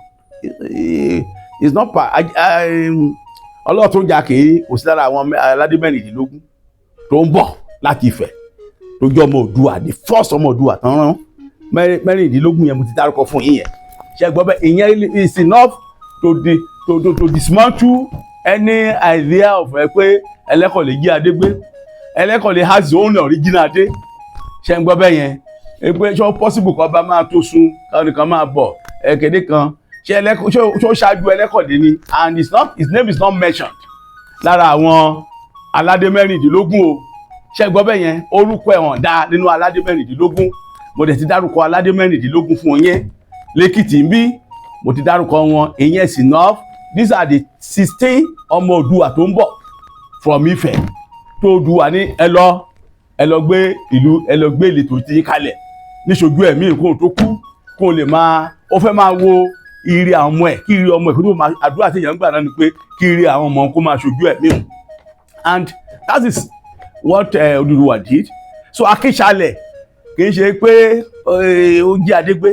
It's not pa Ọlọ́túnjà kì í kò sí lára àwọn aládé 16 tó ń bọ̀ láti Ifẹ̀ tó jẹ́ ọmọ Oòduà, the first ọmọ Oòduà tán rán. 16 yẹn mo ti dárúkọ fún yín yẹn, ṣe gbọ́ bẹ́ẹ̀? Ìyẹn is enough to the to to to dismantle any idea of ẹ pé Ẹlẹ́kọ̀ọ́lé jí adé gbé. Ẹlẹ́kọ̀ọ́lé has his own original adé. Ṣe ń gbọ́ bẹ́ẹ̀ yẹn? Ẹ pé ṣé possible kọ́ bá máa tó sun káwọn nìkan máa bọ̀ ẹ̀kẹ́dẹ́ kan? Ṣé ẹlẹ́kọ̀ ṣó ṣáájú Ẹlẹ́kọ̀ọ́lé ni? And it's not, his name is not mentioned lára àwọn aládé 16 o. Ṣe gbọ́ bẹ́ẹ̀ yẹn? Orúkọ ẹ̀ hàn dá nínú aládé 16. Mo dẹ̀ ti dárúkọ aládé 16 fún yẹn lẹ́kìtì ń bí, mo ti dárúkọ wọn. Ìyẹn is enough. These are the 16 ọmọ Oòduà tó ń bọ̀ from Ifẹ̀ tó Oòduà ní ẹ lọ gbé ìlú, ẹ lọ gbé ìletò tí yín kalẹ̀ níṣojú ẹ̀mí kó tó kú, kó lè máa ó fẹ́ máa wo ire àwọn ọmọ ẹ̀, kí ire ọmọ ẹ̀ kó tó máa. Àdúrà tí èèyàn ń gbà náà ni pé kí ire àwọn ọmọ kó máa ṣojú ẹ̀mí òun, and that is what Odùduwà did. So Akíṣalẹ̀ kì í ṣe pé ó jí adé gbé.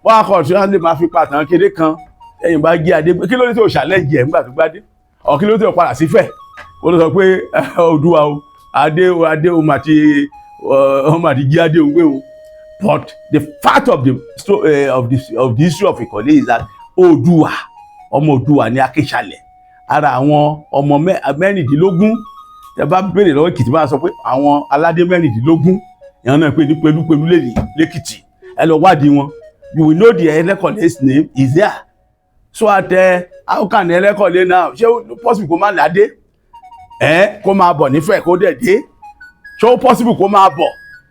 Wọ́n á kọ̀ tí wọ́n lè máa fi pàtàn kéde kan. Ẹ̀yìn bá jí adé gbé, kí ló dé tí o challenge ẹ̀ nígbà tó gbádé? Ọ̀ kí ló dé tí o padà sífẹ̀ ó ló sọ pé Oòduà o, adé o, adé o mà ti ọ mà ti jí adé òun gbé o? But the fact of the sto of the history of Ìkọ̀lé is that Oòduà, ọmọ Oòduà ní Akíṣalẹ̀, ara àwọn ọmọ 16. Tẹ bá béèrè lọ́wọ́ Èkìtì, máa sọ pé àwọn aládé 16 ìyẹn náà pé ní pẹ̀lúpẹ̀lú lè ní lẹ́kìtì. Ẹ lọ wádìí wọn, you will know the Ẹlẹ́kọ̀lẹ́'s name is there. So àtẹ, how can Ẹlẹ́kọ̀lé now, ṣé ó possible kó má ládé ẹ, kó máa bọ̀ nífẹ̀ẹ́, kó dẹ̀ dé? Ṣé ó possible kó máa bọ̀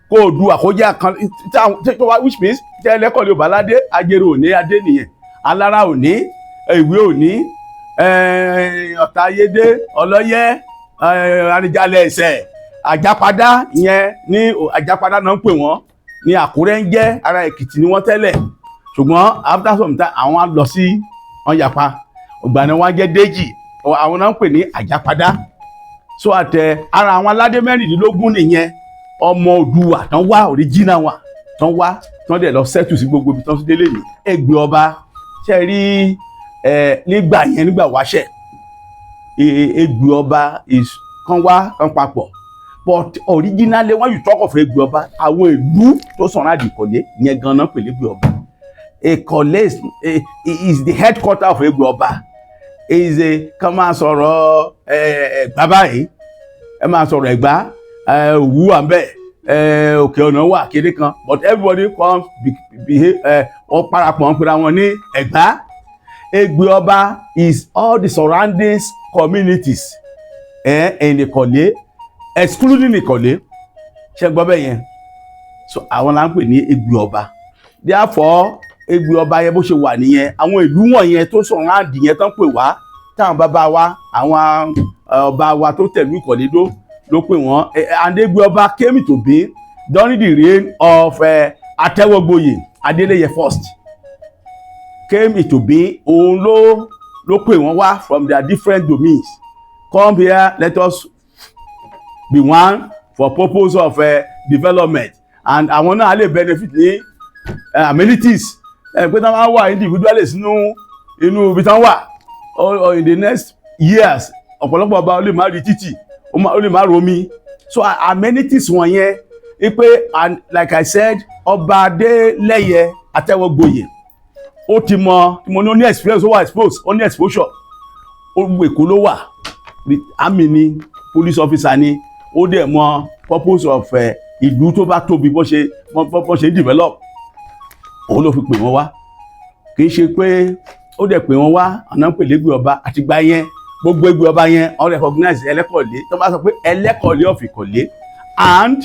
kó o du àkójá kan tó wá, which means tẹ Ẹlẹ́kọ̀lé ò bá ládé, Ajérò ò ní adé nìyẹn, Alára ò ní, Ìwé ò ní, Ọ̀tayédé, Ọlọ́yẹ́, Arìnjalẹ̀, ẹ̀sẹ̀ Àjàpadà ìyẹn ní Àjàpadà náà ń pè wọ́n ní Àkúrẹ́, ń jẹ́ ara Èkìtì ni wọ́n tẹ́lẹ̀, ṣùgbọ́n after some time àwọn á lọ sí wọn yapa ọgbà ni wọ́n jẹ́ Déjì, àwọn náà ń pè ní Àjàpadà. So àtẹ ara àwọn aládé 16 nìyẹn, ọmọ Oòduà tán wá, original wa tán wá, tán dẹ̀ lọ settle sí gbogbo ibi tán sí délé ní Ẹgbẹ́ ọba. Ṣe rí ẹ, nígbà yẹn, nígbà wáṣẹ̀, Ẹgbẹ́ ọba is kan wá kan papọ̀, but originally, when you talk of Ẹgbẹ́ ọba, àwọn ìlú tó sọ̀rọ̀ àdìkọ̀lé yẹn gan-an pèlè Ẹgbẹ́ ọba. Ìkọ̀lé is the headquarter of Ẹgbẹ́ ọba. Is a kàn máa sọ̀rọ̀ Ẹ̀gbá báyìí, ẹ máa sọ̀rọ̀ Ẹ̀gbá, Òwú wà ń bẹ̀, Òkè Ọ̀nà wà kéde kan, but everybody come behave, wọ́n parapọ̀ ń pera wọn ní Ẹ̀gbá. Ẹgbẹ́ ọba is all the surrounding communities in Ìkọ̀lé, excluding Ìkọ̀lé. Ṣe gbọ́ bẹ́ẹ̀ yẹn? So àwọn là ń pè ní Ẹgbẹ́ ọba. Therefore, Ẹgbẹ́ ọba yẹn bó ṣe wà nìyẹn. Àwọn ìlú wọ̀nyẹn tó surround yẹn tán pè wá, táwọn bàbá wa, àwọn ọba wa tó tẹ̀lú Ìkọ̀lé dó ló pè wọ́n. And Ẹgbẹ́ ọba came to be during the reign of Atẹ́wọ́gboyè Adélẹ́yẹ first came into being. Òun ló pè wọ́n wá from their different domains: "Come here, let us be one for purpose of development." And àwọn náà lè benefit ní amenities ẹ pé táwọn wà individually sínú inú ibi táwọn wà or in the next years, ọ̀pọ̀lọpọ̀ ọba ó lè má rí títì, ó lè má romi. So amenities wọ̀nyẹn wípé, and like I said, ọba Adélẹ́yẹ Atẹ́wọ́gboyè, ó ti mọ mo ní, ó ní experience, ó wà expose, ó ní exposure, ó gbogbo Èkó ló wà, army ni, police officer ni, ó dẹ̀ mọ purpose of ìlú tó bá tóbi, bó ṣe develop. Òun ló fi pè wọ́n wá. Kì í ṣe pé ó dẹ̀ pè wọ́n wá àná ń pè lẹ́gbẹ̀ẹ́ ọba. Àtìgbà yẹn Gbogbo Ẹgbẹ́ Ọba yẹn, wọ́n recognize Ẹlẹ́kọ̀lé. Tó bá sọ pé Ẹlẹ́kọ̀lé of Ìkọ̀lé and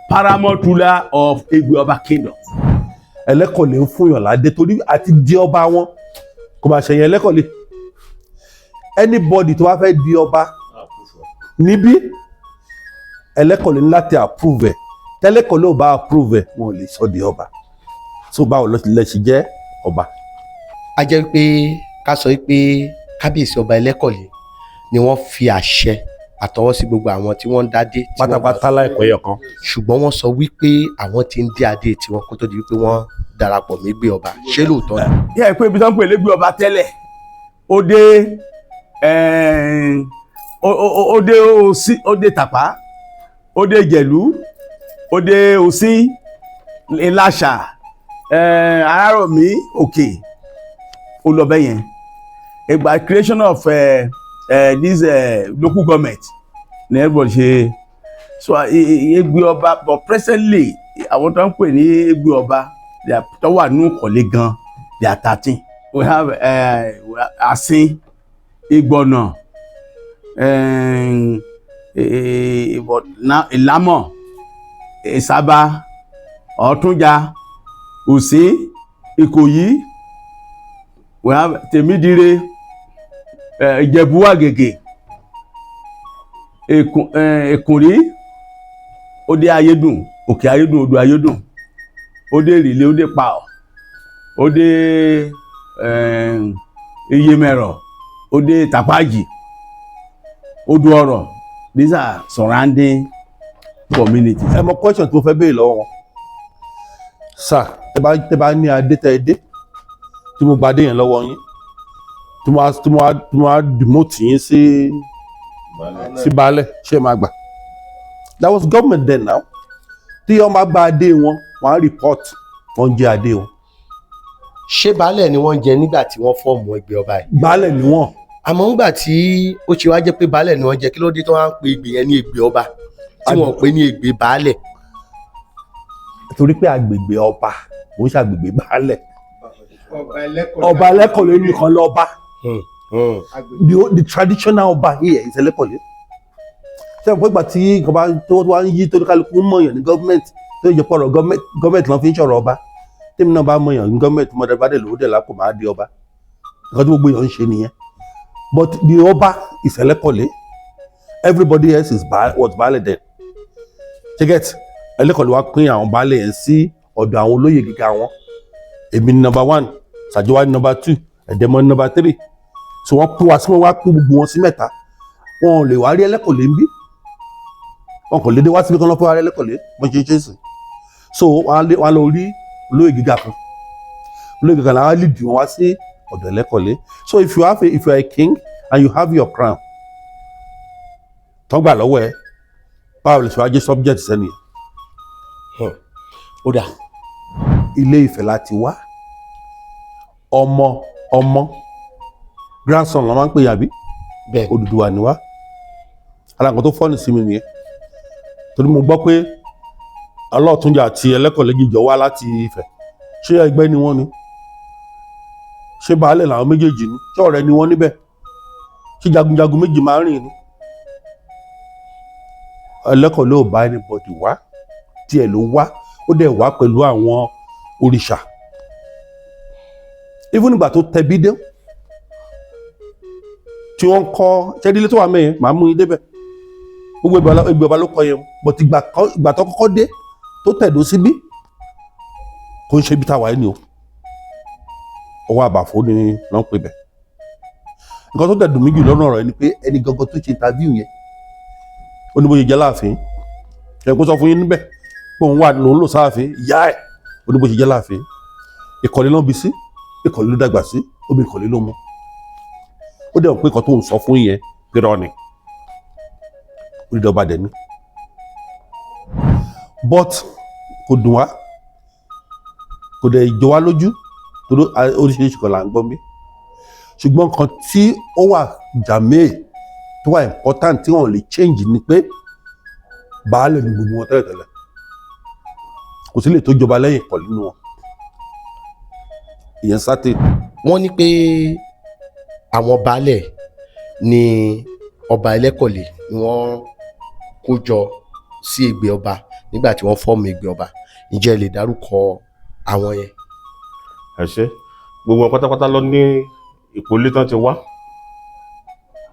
paramount ruler of Ẹgbẹ́ Ọba kingdom. Ẹlẹ́kọ̀lé ń fún yàn ládé torí àti di ọba wọn kò máa ṣẹ̀yìn Ẹlẹ́kọ̀lé. Anybody tó bá fẹ́ di ọba níbí, Ẹlẹ́kọ̀lé ní láti approve ẹ̀. Tẹ́lẹ́kọ̀lé ò bá approve ẹ̀, wọn ò lè sọ di ọba. So báwo ló lè ṣe jẹ́ ọba? A jẹ́ pé ká sọ pé kábíyèsí ọba Ẹlẹ́kọ̀lé ni wọ́n fi àṣẹ àtọwọ́ sí gbogbo àwọn tí wọ́n ń dádé tí wọ́n Pátápátá, láìpẹ́ yọkan. Ṣùgbọ́n wọ́n sọ wípé àwọn ti ń dé adé tiwọn kó tó di wípé wọ́n darapọ̀ mégbé ọba. Ṣé lóòótọ́ ni? Yẹ pé ibi tó ń pè lẹ́gbẹ́ ọba tẹ́lẹ̀, ó dé ó dé Òsí, ó dé Tàpá, ó dé Ìjẹ̀lú, ó dé Òsín, Ìlàṣà, Arárọ̀mí, Òkè, ó lọ bẹ́ẹ̀ yẹn. Ìgbà creation of this local government ní everybody ṣe so Ẹgbẹ́ Ọba. But presently, àwọn tó ń pè ní Ẹgbẹ́ Ọba tó wà ní Ìkọ̀lé gan, they are 13. We have Asin, Ìgbọ̀nà, but now Ìlámọ̀, Ìsábà, Ọ̀túnjà, Òsín, Ìkòyí. We have Tèmídire, Ìjẹ̀bú Àgègè, Èkùnrí, ó dé Ayédùn, Òkè Ayédùn, Odò Ayédùn, ó dé Ìrìlẹ̀, ó dé Paọ̀, ó dé Iyemẹ̀rọ̀, ó dé Tàpájì, Odò Ọ̀rọ̀. These are surrounding communities. Ẹ mọ question tí mo fẹ́ béèrè lọ́wọ́ wọn sir. Tẹ bá ní adé tẹ ẹ dé, tí mo gba adé yẹn lọ́wọ́ yín, tí mo wá demote yín sí baálẹ̀, ṣé ẹ máa gbà? That was government then. Now tí wọ́n bá gba adé wọn, wọ́n á report wọ́n jẹ́ adé wọn. Ṣé baálẹ̀ ni wọ́n ń jẹ nígbà tí wọ́n form ẹgbẹ́ ọba yìí? Baálẹ̀ ni wọ́n. Àmọ́ ńgbà tí ó ṣe wá jẹ́ pé baálẹ̀ ni wọ́n jẹ, kí ló dé tó wá ń pe ìgbè yẹn ní ẹgbẹ́ ọba tí wọ́n pè ní ẹgbẹ́ baálẹ̀? Torí pé agbègbè ọba kò ń ṣàgbègbè baálẹ̀. Ọba Ẹlẹ́kọ̀lé nìkan lọ́ba. The traditional ọba here is Ẹlẹ́kọ̀lé. Ṣé o pé ìgbà tí nǹkan bá tó wá ń yí, tó ní kálukú ń mọ̀yàn ní government, tó yẹ pọ̀rọ̀ government lọ́n fi ń sọ̀rọ̀ ọba. Tèmi náà bá mọ̀yàn ní government, mọ̀dà bá dẹ̀ lówó dẹ̀ lápò, máa di ọba. Nǹkan tí gbogbo èèyàn ń ṣe nìyẹn. But the ọba is Ẹlẹ́kọ̀lé. Everybody else is was baálẹ̀ then. Ṣé get? Ẹlẹ́kọ̀lé wá pín àwọn baálẹ̀ yẹn sí ọ̀dọ̀ àwọn olóyè gíga wọn. Èmi ní number one, Sàjọwá ní number two, Ẹ̀dẹ̀mọ́ ní number three. So wọ́n pín wa sí, wọ́n wá pín gbogbo wọn sí mẹ́ta. Wọn ò lè wá rí Ẹlẹ́kọ̀lé ń bí, wọn kò lè dé wá síbi kan lọ́ fẹ́ wá rí Ẹlẹ́kọ̀lé bọ́n ṣe ń ṣe sí. So wọ́n á lọ rí olóyè gíga kan. Olóyè gíga làwọn á lead wọn wá sí ọ̀dọ̀ Ẹlẹ́kọ̀lé. So if you are a king and you have your crown tán gbà lọ́wọ́ ẹ, báwo lè ṣe wá jẹ́ subject sẹ́ni yẹn? Ó dà. Ilé Ifẹ̀ láti wá. Ọmọ ọmọ, grandson ló máa ń pè yàbí? Bẹ́ẹ̀. Odùduwà ni wá. Ara nǹkan tó funny sí mi nìyẹn, torí mo gbọ́ pé Ọlọ́ọ̀túnjà àti Ẹlẹ́kọ̀lé jíjọ wá láti Ifẹ̀. Ṣé ẹgbẹ́ ni wọ́n ni? Ṣé baálẹ̀ làwọn méjèèjì ni? Ṣé ọ̀rẹ́ ni wọ́n níbẹ̀? Ṣé jagunjagun méjì máa ń rìn ni? Ẹlẹ́kọ̀lé ò bá anybody wá, tiẹ̀ ló wá. Ó dẹ̀ wá pẹ̀lú àwọn òrìṣà. Even nígbà tó tẹbí dé tí wọ́n kọ́ ṣẹ́dílé tó wà mẹ́yẹn, màá mú yín débẹ̀. Gbogbo ẹgbẹ́ ọba ló kọ́ yẹn. But ìgbà tó kọ́kọ́ dé, tó tẹ̀dó síbí, kò ń ṣe ibi táwa yìí ni o. Ọwọ́ àbàfo ni wọ́n ń pè bẹ̀. Nǹkan tó dẹ̀ dùn mí jù lọ́nà ọ̀rọ̀ yẹn ni pé ẹni gangan tó ṣe interview yẹn, ó ní bó ṣe jẹ́ láàfin. Ẹ̀ kó sọ fún yín níbẹ̀ pé òun wà lòun lò sáàfin ìyá ẹ̀. Ó ní bó ṣe jẹ́ láàfin, Ìkọ̀lé ló ń bí sí, Ìkọ̀lé ló dàgbà sí, omi Ìkọ̀lé ló mú. Ó dẹ̀ mọ̀ pé nǹkan tó ń sọ fún yẹn pérọ́ ni. Orílẹ̀ ọba dẹ̀ ni. But kò dùn wá, kò dẹ̀ jọ wá lójú, torí oríṣiríṣi kan là ń gbọ́ mi. Ṣùgbọ́n nǹkan tí ó wà jàmé, tó wà important, tí wọ́n lè change ni pé baálẹ̀ ni gbogbo wọn tẹ́lẹ̀tẹ́lẹ̀. Kò sí lè tó jọba lẹ́yìn Ìkọ̀lé nínú wọn. Ìyẹn sátẹ̀. Wọ́n ní pé àwọn baálẹ̀ Ni ọba Ẹlẹ́kọ̀lé ni wọ́n kó jọ sí Ẹgbẹ́ Ọba nígbà tí wọ́n form Ẹgbẹ́ Ọba. Ǹjẹ́ ẹ lè dárúkọ àwọn yẹn? Ẹ ṣe. Gbogbo wọn pátápátá ló ní ìpolé tán ti wá.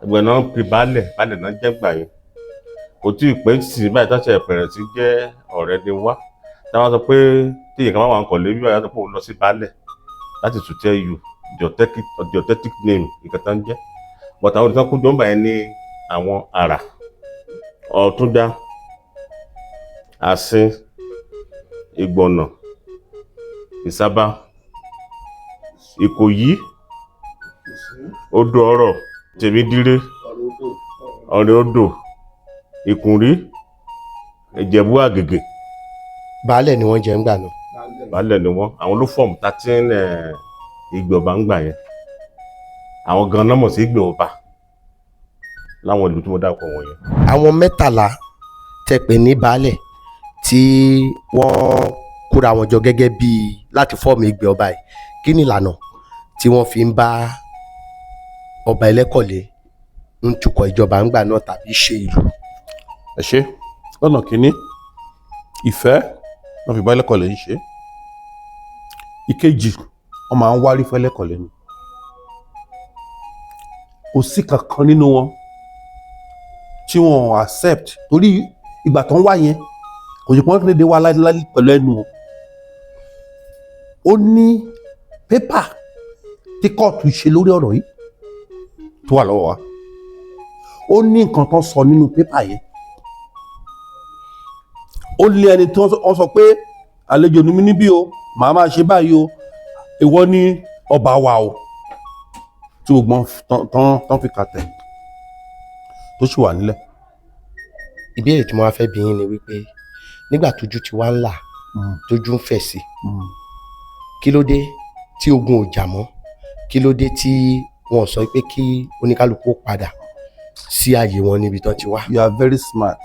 Ẹgbẹ́ náà ń pe baálẹ̀, baálẹ̀ náà jẹ́ gbà yẹn. Kò tí ì pẹ́ sí báyìí tán ṣe bẹ̀rẹ̀ sí jẹ́ ọ̀rẹ́ ni wá. Táwọn sọ pé tí èèyàn kan bá wà ń kọ̀lé bí wàá sọ pé òun lọ sí baálẹ̀, that is to tell you the authentic name nǹkan tán jẹ́. But àwọn olùtọ́ kójọ ń bà yẹn ní àwọn àrà Ọ̀túndá, Àsín, Ìgbọ̀nà, Ìsábà, Ìkòyí, Odò Ọ̀rọ̀, Tèmídíré, Ọ̀rẹ́ Odò, Ìkùnrí, Ìjẹ̀bú Àgègè. Baálẹ̀ ni wọ́n jẹ́ ńgbà náà. Baálẹ̀ ni wọ́n. Àwọn ló form 13 Ìgbè Ọba ń gbà yẹn. Àwọn gan-an mọ̀ sí Ìgbè Ọba láwọn ìlú tí mo dárúkọ wọ̀nyẹn. Àwọn 13 tẹ́ pè ní baálẹ̀ tí wọ́n kóra wọn jọ gẹ́gẹ́ bíi láti form Ẹgbẹ́ Ọba yìí, kí ni ìlànà tí wọ́n fi ń bá ọba Ẹlẹ́kọ̀lé ń tukọ̀ ìjọba ńgbà náà tàbí ṣe ìlú? Ẹ ṣe. Lọ́nà kínní, ìfẹ́ wọ́n fi bá Ẹlẹ́kọ̀lé ń ṣe. Ìkejì, wọ́n máa ń wárí fún Ẹlẹ́kọ̀lé ni. Kò sí kankan nínú wọn tí wọn accept, torí ìgbà tó ń wá yẹn, kò sí pọ́n kéde wá láíláí pẹ̀lú ẹnu o. Ó ní paper tí kóòtù ṣe lórí ọ̀rọ̀ yìí tó wà lọ́wọ́ wa. Ó ní nǹkan tó sọ nínú paper yẹn. Ó lé ẹni tí wọ́n sọ pé àlejò ni mí níbí o, màá máa ṣe báyìí o, ìwọ ní ọba wa o, tí gbogbo wọn tán tán fi kàtẹ̀ tó sì wà nílẹ̀. Ìbéèrè tí mo wá fẹ́ bi yín ni wípé nígbà tójú ti wá ń là, tójú ń fẹ̀ sí, kí ló dé tí ogun ò jà mọ́? Kí ló dé tí wọn sọ pé kí oníkálukú padà sí ààyè wọn níbi tán ti wá? You are very smart.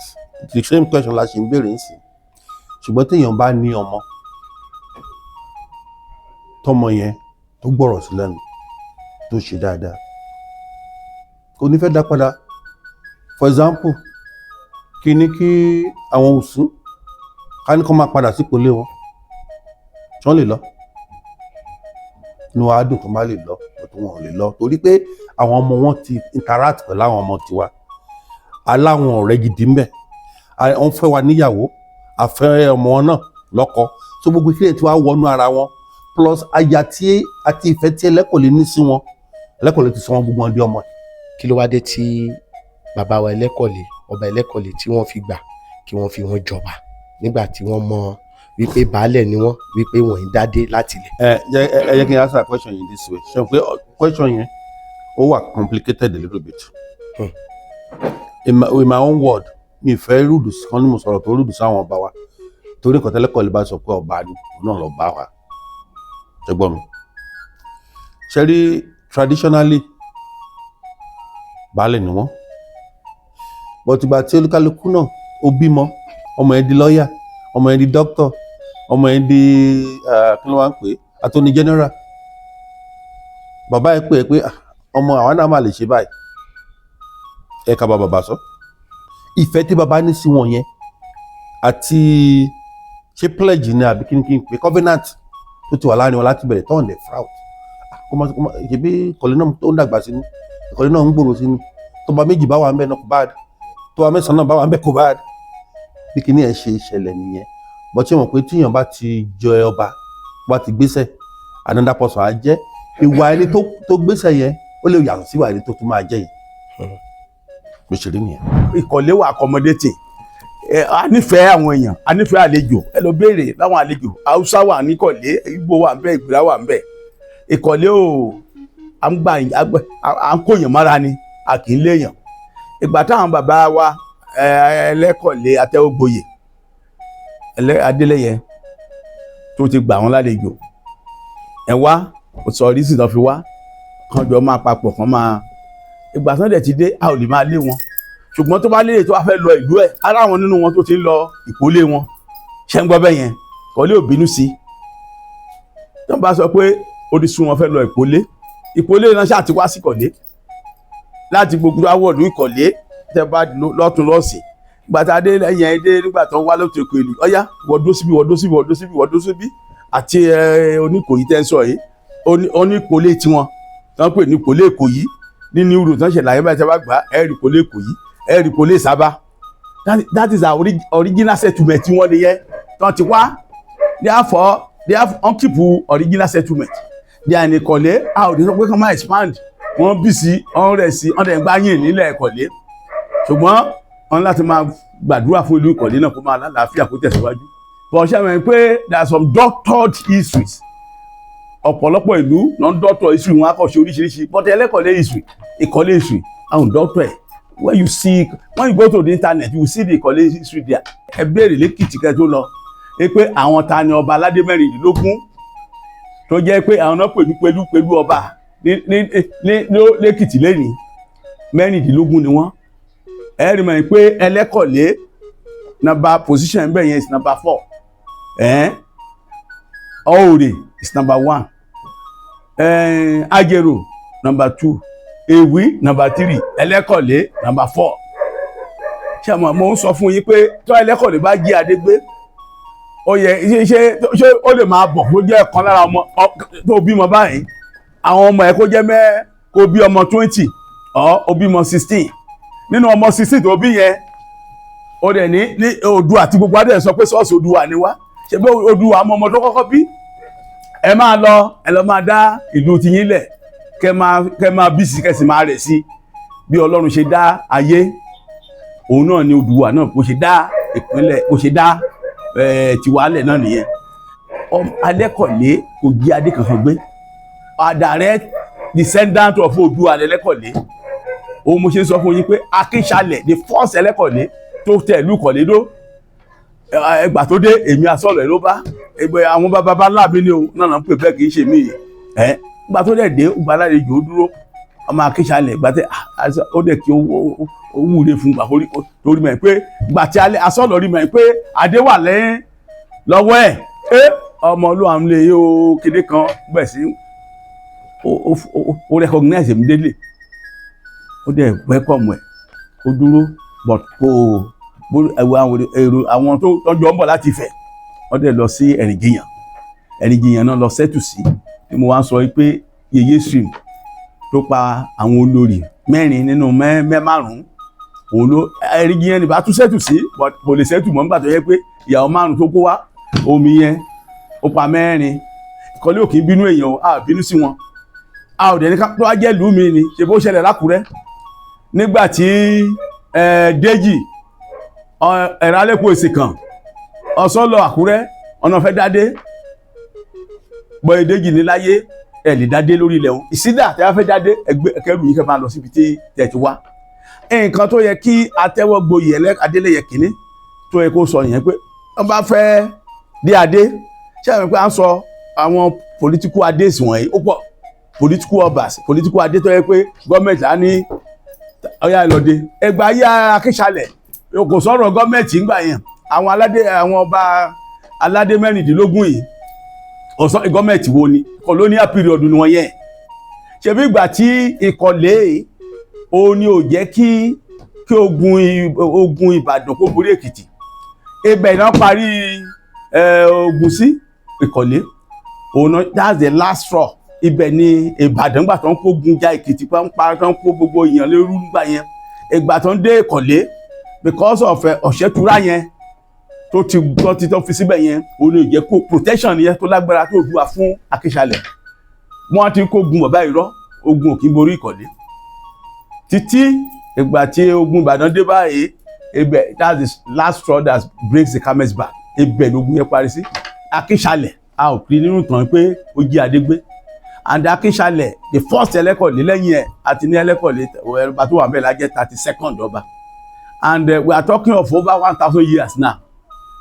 The same question la ṣe ń béèrè nsìn. Ṣùgbọ́n téèyàn bá ní ọmọ, tọmọ yẹn tó gbọ́rọ̀ sí lẹ́nu, tó ṣe dáadáa, kò ní fẹ́ dá padà. For example, kí ní kí àwọn òsín ká ní kó máa padà sípò lé wọn, tí wọ́n lè lọ, inú wa á dùn tó bá lè lọ, but wọn ò lè lọ torí pé àwọn ọmọ wọn ti interact pẹ̀lú àwọn ọmọ tiwa, aláwọn ọ̀rẹ́ gidi ńbẹ. Wọ́n fẹ́ wa níyàwó, àfẹ́ ọmọ wọn náà lọ́kọ, so gbogbo ìkílẹ̀ tí wàá wọnú ara wọn, plus aya tí àti ìfẹ́ tí Ẹlẹ́kọ̀lé ní sí wọn. Ẹlẹ́kọ̀lé ti sọ wọn gbogbo wọn di ọmọ ẹ̀. Kí ló wá dé tí bàbá wa Ẹlẹ́kọ̀lé, ọba Ẹlẹ́kọ̀lé, tí wọ́n fi gbà kí wọ́n fi wọ́n jọba nígbà tí wọ́n mọ wípé baálẹ̀ ni wọ́n, wípé wọ́n ń dádé láti ilẹ̀? Ẹ jẹ́ kí n answer question yìí this way. Ṣe pé question yẹn, ó wà complicated a little bit. In my own word, mi fẹ́ rude kan ní mo sọ̀rọ̀ tó rude sáwọn ọba wa, torí nǹkan tẹ́lẹ̀kọ̀lé bá sọ pé ọba ni, òun náà lọ bá wa. Ṣe gbọ́ mi? Ṣe rí, traditionally, baálẹ̀ ni wọ́n, but ìgbà tí olúkálukú náà ó bímọ, ọmọ yẹn di lọ́ọ̀yà, ọmọ yẹn di doctor, ọmọ yẹn di kí ló wá ń pè é, attorney general, bàbá yẹn pè é pé, "Ah, ọmọ àwọn náà máa lè ṣe báyìí." Ẹ ká bá bàbá sọ ìfẹ́ tí bàbá ní sí wọn yẹn, àti ṣé pledge ni àbí kí ni kí n pè, covenant tó ti wà láàrin wọn láti bẹ̀rẹ̀ tọ́hún dẹ̀ fraud. Kó má ṣebí ìkọ̀lé náà tó ń dàgbà sínú, ìkọ̀lé náà ń gbòòrò sínú. Tó bá méjì bá wà ń bẹ̀ náà, kò bá tó bá mẹ́sàn-án náà bá wà ń bẹ̀, kò bá bí kíní ẹ̀ ṣe ìṣẹ̀lẹ̀ nìyẹn. Bọ́ tí wọ́n pé tíyàn bá ti jẹ ọba, bá ti gbéṣẹ̀, another person á jẹ́. Ìwà ẹni tó gbéṣẹ̀ yẹn, ó lè yàtọ̀ sí ìwà ẹni tó tún máa jẹ́ yẹn. Bó ṣe rí nìyẹn. Ìkọ̀lé wà accommodating. Ẹ a nífẹ̀ẹ́ àwọn èèyàn, a nífẹ̀ẹ́ àlejò. Ẹ lọ béèrè láwọn àlejò. Haúsá wà níkọ̀lé, Ìgbò wà ńbẹ̀, Ìgbìrà wà ńbẹ̀. Ìkọ̀lé o, à ń gbà, à ń kóyàn mára ni, a kì í léèyàn. Ìgbà táwọn bàbá wa Ẹlẹ́kọ̀lé Atẹ́wọ́gboyè Adélẹ́yẹ tó ti gbà wọ́n lálejò, ẹ wá sọ orísìí tó fi wá kán jọ máa papọ̀ kán máa. Ìgbà tán dẹ̀ ti dé, a ò lè máa lé wọn, ṣùgbọ́n tó bá lérè tó wá fẹ́ lọ ìlú ẹ̀, ara àwọn nínú wọn tó ti ń lọ ìkólé wọn. Ṣẹ́ ń gbọ́ bẹ́ẹ̀ yẹn? Kọ́lé ò bínú sí i. Tó ń bá sọ pé ó ti sún wọn fẹ́ lọ ìkólé, ìkólé náà ṣáà ti wá sí kọ̀lé. Láti gbogbo awọ́ọ̀dù Ìkọ̀lé tẹ́ bá lọ́tún lọ́sì gbàtà dé lẹ́yìn ẹ̀ dé nígbà tó ń wá lóòótọ́ èkó ìlú ọ̀yá, wọ́dó síbí, wọ́dó síbí, wọ́dó síbí, wọ́dó síbí. Àti Oníkòyí tẹ́ ń sọ yìí, oníkòlé tiwọn tí wọ́n pè ní kòlé Ìkòyí ní New Road tí wọ́n ṣẹlẹ̀ àyè báyìí. Tí wọ́n bá gbà, ẹ̀ rí kòlé Ìkòyí, ẹ̀ rí kòlé Sábà. That is our original settlement tí wọ́n nìyẹn tí wọ́n ti wá. Therefore they have wọ́n keep original settlement. They are in Ìkọ̀lé. A ò ní sọ pé kí wọ́n máa expand. Wọ́n bí sí, wọ́n rẹ̀ sí, wọ́n dẹ̀ ń gbá yìn nílẹ̀ Ìkọ̀lé, ṣùgbọ́n wọ́n ní láti máa gbàdúrà fún ìlú Ìkọ̀lé náà kó máa lálàáfíà, kó tẹ̀síwájú. But ṣé àwọn pé there are some doctored histories? Ọ̀pọ̀lọpọ̀ ìlú ló ń doctor history wọn, á kọ̀ ṣe oríṣiríṣi, but Ẹlẹ́kọ̀lé history, Ìkọ̀lé history, àwọn doctor ẹ̀. When you go to the internet, you will see the Ìkọ̀lé history there. Ẹ béèrè lẹ́kìtì kẹ́ tó lọ ẹ pé àwọn ta ni ọba aládé 16 tó jẹ́ pé àwọn náà pẹ̀lú pẹ̀lú pẹ̀lú ọba ní lẹ́kìtì lẹ́nìí. 16 ni wọ́n. Ẹ rí mọ̀ pé Ẹlẹ́kọ̀lé number position bẹ́ẹ̀ yẹn is number 4, Ọ̀ọ̀rẹ̀ is number 1, Ajero number 2, Èwí number 3, Ẹlẹ́kọ̀lé number 4. Ṣé mo ń sọ fún yín pé tó Ẹlẹ́kọ̀lé bá jí adé gbé, ó yẹ ṣé ó lè máa bọ̀ kó jẹ́ ọ̀kan lára ọmọ tó bímọ báyìí, àwọn ọmọ ẹ̀ kó jẹ́ mẹ́ kó bí ọmọ 20 ọ̀ ó bímọ 16. Nínú ọmọ 16 tó bí yẹn, ó dẹ̀ ní Oòduà àti gbogbo adé sọ pé ṣọ́ọ̀ṣì Oòduà ni wá. Ṣe bí Oòduà ọmọ ọmọ tó kọ́kọ́ bí, ẹ máa lọ, ẹ lọ máa dá ìlú tiyín lẹ̀, kẹ máa bí sí, kẹ sì máa rẹ̀ sí. Bí Ọlọ́run ṣe dá ayé, òun náà ni Oòduà náà bó ṣe dá ìpínlẹ̀, bó ṣe dá tiwálẹ̀ náà nìyẹn. Alẹ́kọ̀lé kò jí adé kankan gbé. A direct descendant of Oòduà lẹ́lẹ́kọ̀lé. Òun mo ṣe ń sọ fún yín pé Akínṣalẹ̀, the first Ẹlẹ́kọ̀lé tó tẹ̀ ìlú Ìkọ̀lé dó, ẹgbà tó dé, èmi àsọ̀rọ̀ ẹ̀ ló bá ẹgbẹ́ àwọn bàbá ńlá mi ni o náà ń pè bẹ́ẹ̀, kì í ṣe mí ẹ̀. Gbà tó dẹ̀ dé, gbà lálejò, ó dúró. Ọmọ Akínṣalẹ̀ gbà tẹ ó dẹ̀ kí ó wúre fún gbà torí mọ̀ pé gbà tí asọ̀rọ̀ rí mọ̀ pé adé wà lẹ́yìn lọ́wọ́ ẹ̀ ẹ́ ọmọ olúwa ń lè yóò kéde kan bẹ̀ sí ó recognize immediately. Ó dẹ̀ welcome ẹ̀, ó dúró, but kò ẹ̀wọ̀ àwọn èrò àwọn tó tọ́jú ọmọ láti Ifẹ̀, wọ́n dẹ̀ lọ sí Ẹ̀rìnjiyàn. Ẹ̀rìnjiyàn náà lọ settle sí, tí mo wá ń sọ pé Yèyé stream tó pa àwọn olórí mẹ́rin nínú márùn-ún, òun ló Ẹ̀rìnjiyàn ní bá tún settle sí, but kò lè settle mọ́ nígbà tó yẹ pé ìyàwó márùn tó kó wá, omi yẹn ó pa mẹ́rin. Ìkọ́lé ò kì í bínú èèyàn o, a bínú sí wọn, a ò dẹ̀ ní ká tó wá jẹ́ ìlú mi ni. Ṣe bó ṣẹlẹ̀ lákùrẹ́ nígbà tí Déjì ẹ̀rọ alẹ́kùn èsì kan ọ̀sán lọ Àkúrẹ́, ọ̀nà fẹ́ dádé bọ́ Déjì ní láyé ẹ̀ lè dádé lórí ilẹ̀ òun ìsídà tẹ́ wá fẹ́ dádé, ẹgbẹ́ kẹrù yìí kẹ́ máa lọ síbi tí tẹ̀ ti wá. Nǹkan tó yẹ kí atẹ́wọ́gboyè Adélẹ́yẹ kìíní tó yẹ kó sọ yẹn pé wọ́n bá fẹ́ dé adé, ṣé àwọn pé à ń sọ àwọn political adés wọ̀nyí, ó pọ̀, political obas, political adé tó yẹ pé gọ́ọ̀mẹ̀ntì á ní ọyá ìlọdẹ ẹgbàá ayé Akínṣalẹ̀, kò sọ̀rọ̀ gọ́ọ̀mẹ̀ntì ńgbà yẹn. Àwọn aládé, àwọn ọba aládé 16 yìí, ọ̀sán gọ́ọ̀mẹ̀ntì wo ni? Colonial period ni wọ́n yẹn. Ṣebí ìgbà tí Ìkọ̀lé òun ni ò jẹ́ kí ogun Ìbàdàn kó borí Èkìtì, ibẹ̀ náà parí ogun sí Ìkọ̀lé òun náà. That's the last straw. Ibẹ̀ ni Ìbàdàn gbà tó ń kógun ja Èkìtì, pa ń pa tó ń kó gbogbo èèyàn lérú gbà yẹn. Ìgbà tó ń dé Ìkọ̀lé, because of ọ̀ṣẹ́tura yẹn tó ti tó fi síbẹ̀ yẹn, òun ni ò jẹ́ kó protection yẹn tó lágbára tó dùwà fún Akínṣalẹ̀. Wọ́n ti kó gun bàbá irọ́, ogun ò kí ń borí Ìkọ̀lé títí ìgbà tí ogun Ìbàdàn dé báyìí. Ibẹ̀, that's the last straw that breaks the camel's back. Ibẹ̀ lógun yẹn parí sí. Akínṣalẹ̀, a ò kiri nínú tàn pé ó jí adé gbé. And Akínṣalẹ̀, the first Ẹlẹ́kọ̀lé, lẹ́yìn ẹ̀ àti ní Ẹlẹ́kọ̀lé ọba tó wà mẹ́rin lájẹ́ 32nd ọba, and we are talking of over 1,000 years now.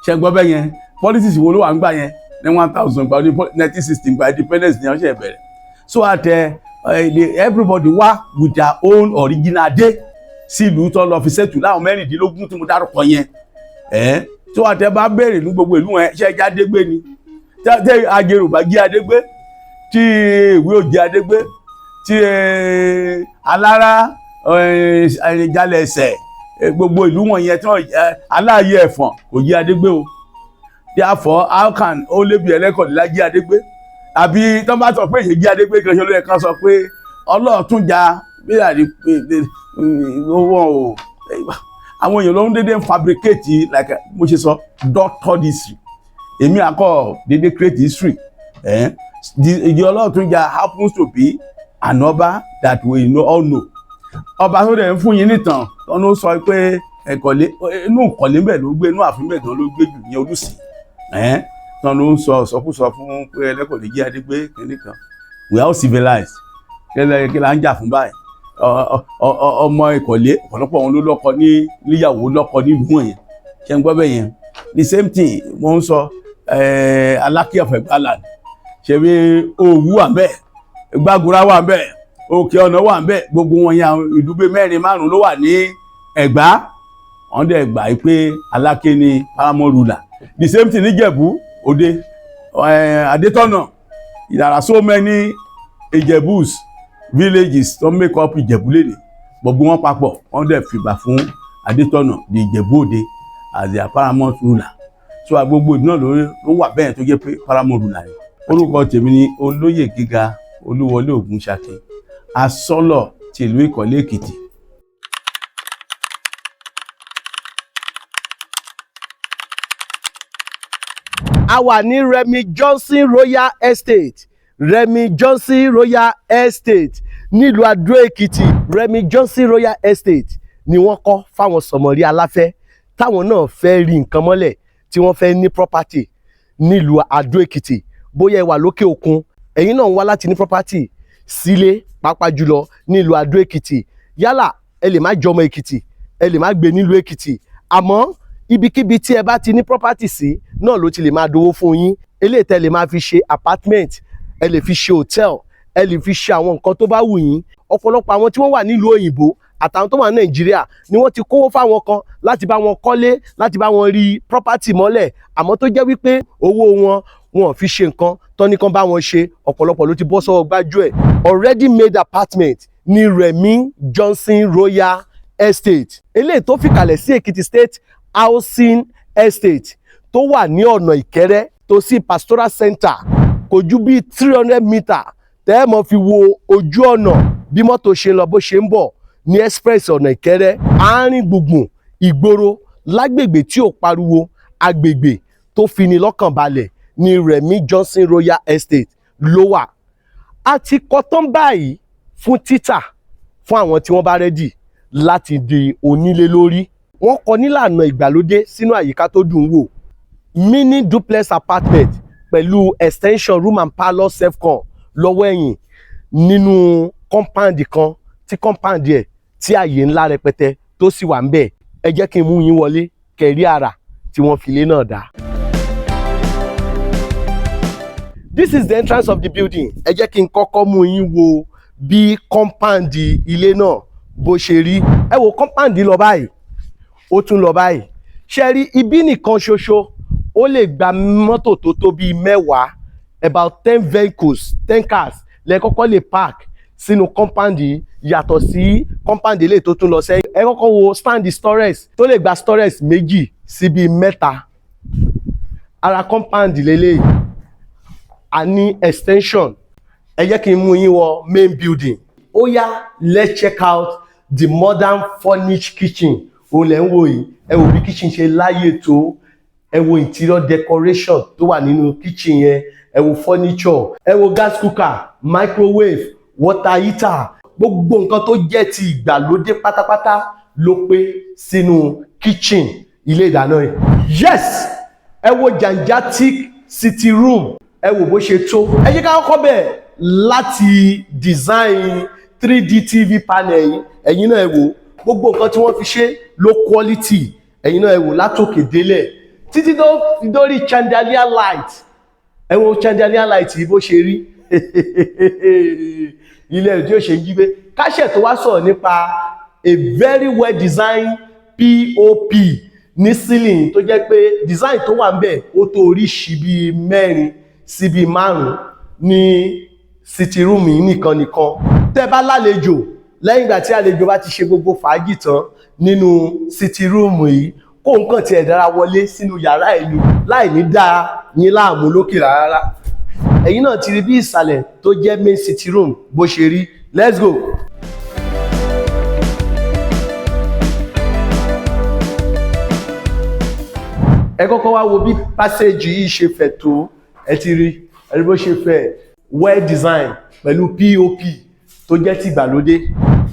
Ṣe gbọ́ bẹ́ẹ̀ yẹn? Politics wo ló wà ń gbà yẹn ní 1,000 gba ní 1960 gba independence ní ọ̀sẹ̀ bẹ̀rẹ̀? So at everybody wá with their own original day sí ìlú tó lọ fi settle láwọn 16 tí mo dárúkọ yẹn. Ẹ̀ tó àtẹ bá béèrè ní gbogbo ìlú yẹn, ṣe ẹja adé gbé ni tẹ Ajérò bá jí adé gbé, tí ìwé òjì adé gbé, tí Alára Ẹ̀rìnjalẹ̀ ẹsẹ̀, gbogbo ìlú wọ̀nyẹn tí wọ́n aláàyè Ẹ̀fọ̀n kò jí adé gbé o. Therefore, how can ó lébi Ẹlẹ́kọ̀lé lájí adé gbé? Àbí tó bá sọ pé èyí jí adé gbé kan ṣe ló yẹ kán sọ pé Ọlọ́ọ̀túnjà bí àrí wọn o. Àwọn èèyàn ló ń dédé fabricate, like mo ṣe sọ, doctored history. Èmi àkọ́ dédé create history. The Ọlọ́ọ̀túnjà happens to be an ọba that we know, all know. Ọba tó dẹ̀ ń fún yín nìtàn tó ń sọ pé ẹ̀kọ́lé, inú ìkọ̀lé ń bẹ̀ ló gbé, inú ààfin bẹ̀ gan ló gbé jù ní Olùsí tán ló ń sọ ìsọkúsọ fún pé Ẹlẹ́kọ̀lé jí adé gbé kínní kan. We are all civilized. Kílẹ̀ kí la ń jà fún báyìí? Ọmọ Ìkọ̀lé, ọ̀pọ̀lọpọ̀ wọn ló lọ́kọ ní níyàwó, lọ́kọ nílùú wọ̀nyẹn. Ṣé ń gbọ́ bẹ́ẹ̀ yẹn? The same thing wọ́n ń sọ, Alákẹ́ of Ẹ̀gbáland, ṣe bí Òwú wà ń bẹ̀, Gbàgùrà wà ń bẹ̀, Òkè Ọ̀nà wà ń bẹ̀, gbogbo wọn yẹn, àwọn ìlú bíi mẹ́rin márùn ló wà ní Ẹ̀gbá. Wọ́n dẹ̀ gbà pé Aláké ni paramount ruler. The same thing níjẹ̀bú Òde, Adétọ̀nà. There are so many Ìjẹ̀bús villages tó make up Ìjẹ̀bú lédè. Gbogbo wọn papọ̀, wọ́n dẹ̀ fìgbà fún Adétọ̀nà, the Ìjẹ̀bú Òde, as their paramount ruler. So gbogbo ìlú náà ló wà bẹ́ẹ̀ tó jẹ́ pé paramount ruler ni. Orúkọ tèmi ni Olóyè Gíga Olúwọlé Ògúnṣakin, Asọ́lọ̀ tìlú Ìkọ̀lé Èkìtì. A wà ní Remi Johnson Royal Estate, Remi Johnson Royal Estate nílùú Adó Èkìtì. Remi Johnson Royal Estate ni wọ́n kọ́ fáwọn sọ̀mọ̀rí aláfẹ́ táwọn náà fẹ́ rí nǹkan mọ́lẹ̀, tí wọ́n fẹ́ ní property nílùú Adó Èkìtì. Bóyá ẹ wà lókè òkun, ẹ̀yin náà ń wá láti ní property sílé, pàápàá jùlọ nílùú Adó Èkìtì. Yálà ẹ lè má jọmọ Èkìtì, ẹ lè má gbé nílùú Èkìtì, àmọ́ ibikíbi tí ẹ bá ti ní property sí náà ló ti lè máa dowó fún yín. Eléyìí tẹ́ lè máa fi ṣe apartment, ẹ lè fi ṣe hotel, ẹ lè fi ṣe àwọn nǹkan tó bá wù yín. Ọ̀pọ̀lọpọ̀ àwọn tí wọ́n wà nílùú òyìnbó àtàwọn tó wà ní Nàìjíríà ni wọ́n ti kówó fáwọn kan láti bá wọn kọ́lé, láti bá wọn rí property mọ́lẹ̀, àmọ́ tó jẹ́ wípé owó wọn, wọn ò fi ṣe nǹkan tó ní kán bá wọn ṣe. Ọ̀pọ̀lọpọ̀ ló ti bọ́ sọ́wọ́ gbájú ẹ̀. Already made apartment ní Remi Johnson Royal Estate, eléyìí tó fìkàlẹ̀ sí Èkìtì State Housing Estate tó wà ní ọ̀nà Ìkẹrẹ́ tó sí Pastoral Center. Kò ju bíi 300 meter tẹ́ ẹ mọ̀ fi wo ojú ọ̀nà bí mọ́tò ṣe ń lọ, bó ṣe ń bọ̀ ní express ọ̀nà Ìkẹrẹ́, àárín gbùngbùn ìgboro, lágbègbè tí ò pariwo, agbègbè tó fini lọ́kàn balẹ̀ ní Remi Johnson Royal Estate ló wà. A ti kọ́ tán báyìí fún títà fún àwọn tí wọ́n bá ready láti di onílé lórí. Wọ́n kọ́ nílànà ìgbàlódé sínú àyíká tó dùn wò, mini duplex apartment pẹ̀lú extension room and parlour self-con lọ́wọ́ ẹ̀yìn nínú compound kan, tí compound ẹ̀ tí àyè ńlá rẹpẹtẹ tó sì wà ń bẹ̀. Ẹ jẹ́ kí n mú yín wọlé kẹrí àrà tí wọ́n fi ilé náà dá. This is the entrance of the building. Ẹ jẹ́ kí n kọ́kọ́ mú yín wo bí compound ilé náà bó ṣe rí. Ẹ wo compound lọ báyìí, ó tún lọ báyìí. Ṣe rí ibí nìkan ṣoṣo, ó lè gba mọ́tò tó tó bíi 10, about 10 vehicles, 10 cars lẹ kọ́kọ́ lè park sínú compound yìí, yàtọ̀ sí compound eléyìí tó tún lọ sẹ́yìn. Ẹ kọ́kọ́ wo stand storage tó lè gba storage méjì sí bíi mẹ́ta. Ara compound lélẹ́yìí, a ní extension. Ẹ jẹ́ kí n mú yín wọ main building. Ó yá, let's check out the modern furnished kitchen. Òun lẹ̀ ń wò yìí. Ẹ wò bí kitchen ṣe láyè tó. Ẹ wo interior decoration tó wà nínú kitchen yẹn. Ẹ wo furniture, ẹ wo gas cooker, microwave, water heater, gbogbo nǹkan tó jẹ́ ti ìgbàlódé pátápátá ló pé sínú kitchen, ilé ìdáná yìí. Yes, ẹ wo gigantic sitting room, ẹ wò bó ṣe tó. Ẹ jẹ́ ká kọ́kọ́ bẹ̀rẹ̀ láti design 3D TV panel yìí. Ẹ̀yin náà ẹ wò gbogbo nǹkan tí wọ́n fi ṣe ló quality. Ẹ̀yin náà ẹ wò látòkè délẹ̀ títí tó fi dórí chandelier light. Ẹ wo chandelier light yìí bó ṣe rí, ilé ẹ̀ tí ó ṣe jí gbé káṣẹ̀ tó wá sọ̀rọ̀ nípa a very well designed POP ní ceiling, tó jẹ́ pé design tó wà ń bẹ̀ ó tó oríṣi bíi mẹ́rin sí bíi márùn-ún ní sitting room yìí nìkan nìkan. Tẹ́ bá lálejò Lẹ́yìn ìgbà tí àlejò bá ti ṣe gbogbo fàájì tán nínú sitting room yìí, kó nǹkan tiẹ̀ dára wọlé sínú yàrá ìlú láì ní dáa yín láàmú lókè rárá. Ẹ̀yin náà ti rí bí ìsàlẹ̀ tó jẹ́ main sitting room bó ṣe rí. Let's go. Ẹ kọ́kọ́ wá wo bí passage yìí ṣe fẹ̀ tó. Ẹ ti rí, ẹ rí bó ṣe fẹ̀, well designed pẹ̀lú POP tó jẹ́ tìgbàlódé.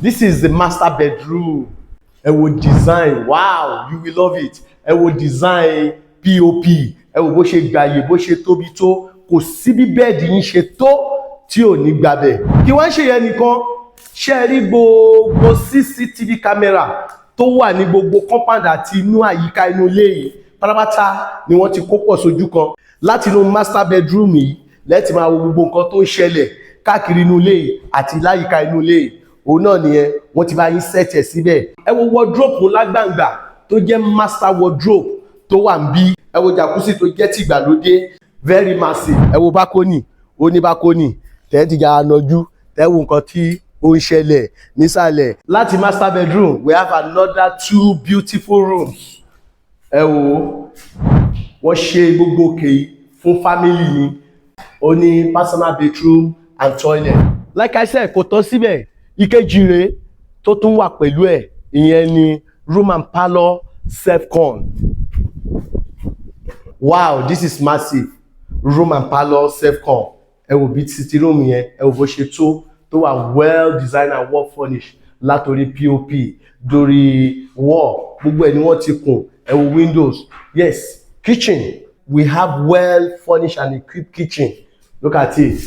This is the master bedroom. Ẹ wo design, wow, you will love it. Ẹ wo design POP, ẹ wo bó ṣe gbàyè, bó ṣe tóbi tó. Kò sí bí bed yín ṣe tó tí ò ní gbàbẹ̀. Kí wọ́n ṣe yẹn nìkan ṣe rí, gbogbo CCTV camera tó wà ní gbogbo compound àti inú àyíká inú ilé yìí pátápátá ni wọ́n ti kó pọ̀ sójú kan. Láti inú master bedroom yìí lẹ́tì máa wo gbogbo nǹkan tó ń ṣẹlẹ̀ káàkiri inú ilé yìí àti láyìíká inú ilé yìí. Òun náà nìyẹn, wọ́n ti bá yín set ẹ̀ síbẹ̀. Ẹ wo wardrobe ńlá gbàǹgbà tó jẹ́ master wardrobe tó wà ń bí. Ẹ wo jacuzzi tó jẹ́ tìgbàlódé, very massive. Ẹ wo balcony, ó ní balcony tẹ́ ti jà nọjú, tẹ́ wo nǹkan tí ó ń ṣẹlẹ̀ nísàlẹ̀. Láti master bedroom, we have another two beautiful rooms. Ẹ wo, wọ́n ṣe gbogbo òkè yìí fún family ni. Ó ní personal bathroom and toilet. Like I said, kò tán síbẹ̀. Ìkejì rèé tó tún wà pẹ̀lú ẹ̀, ìyẹn ni room and parlour self-con. Wow, this is massive. Room and parlour self-con. Ẹ wò bí sitting room yẹn, ẹ wò bó ṣe tó tó wà well designed and well furnished, látòrí POP dórí wall, gbogbo ẹ̀ ni wọ́n ti kùn. Ẹ wo windows. Yes, kitchen, we have well furnished and equipped kitchen. Look at it,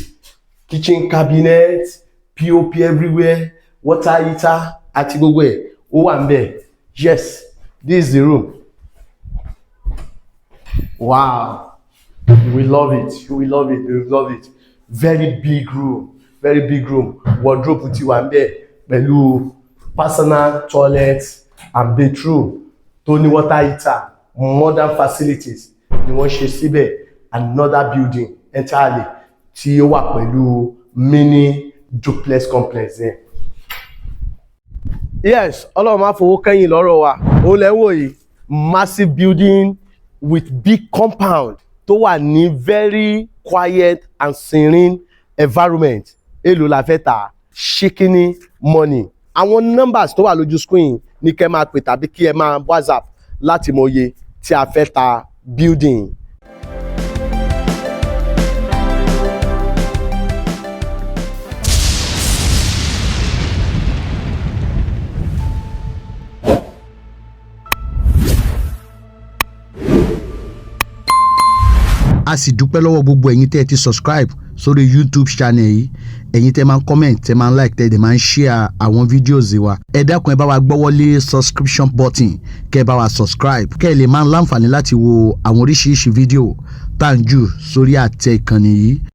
kitchen cabinet, POP everywhere, water heater àti gbogbo ẹ̀ ó wà ń bẹ̀. Yes, this is the room. Wow, we love it, we love it, we love it. Very big room, very big room. Wardrobe ti wà ń bẹ̀ pẹ̀lú personal toilet and bathroom tó ní water heater. Modern facilities ni wọ́n ṣe síbẹ̀. Another building entirely tí ó wà pẹ̀lú mini duplex complex yẹn. Yes, Ọlọ́run máa fowó kẹ́yìn lọ́rọ̀ wa. Òun lẹ́ ń wò yìí, massive building with big compound tó wà ní very quiet and serene environment. Èló la fẹ́ tà? Ṣíkíní money. Àwọn numbers tó wà lójú screen ní kẹ́ máa pè tàbí kí ẹ máa WhatsApp láti mọ iye tí a fẹ́ ta building. A sì dúpẹ́ lọ́wọ́ gbogbo ẹ̀yin tẹ́ ẹ ti subscribe sórí YouTube channel yìí, ẹ̀yin tẹ́ máa ń comment, tẹ́ máa ń like, tẹ́ ẹ dẹ̀ máa ń share àwọn videos wa. Ẹ dákun, ẹ bá wa gbọ́wọ́lé subscription button, kẹ́ ẹ bá wa subscribe, kẹ́ ẹ lè máa ń láǹfààní láti wo àwọn oríṣiríṣi fídíò tá à ń jù sórí àtẹ ìkànnì yìí.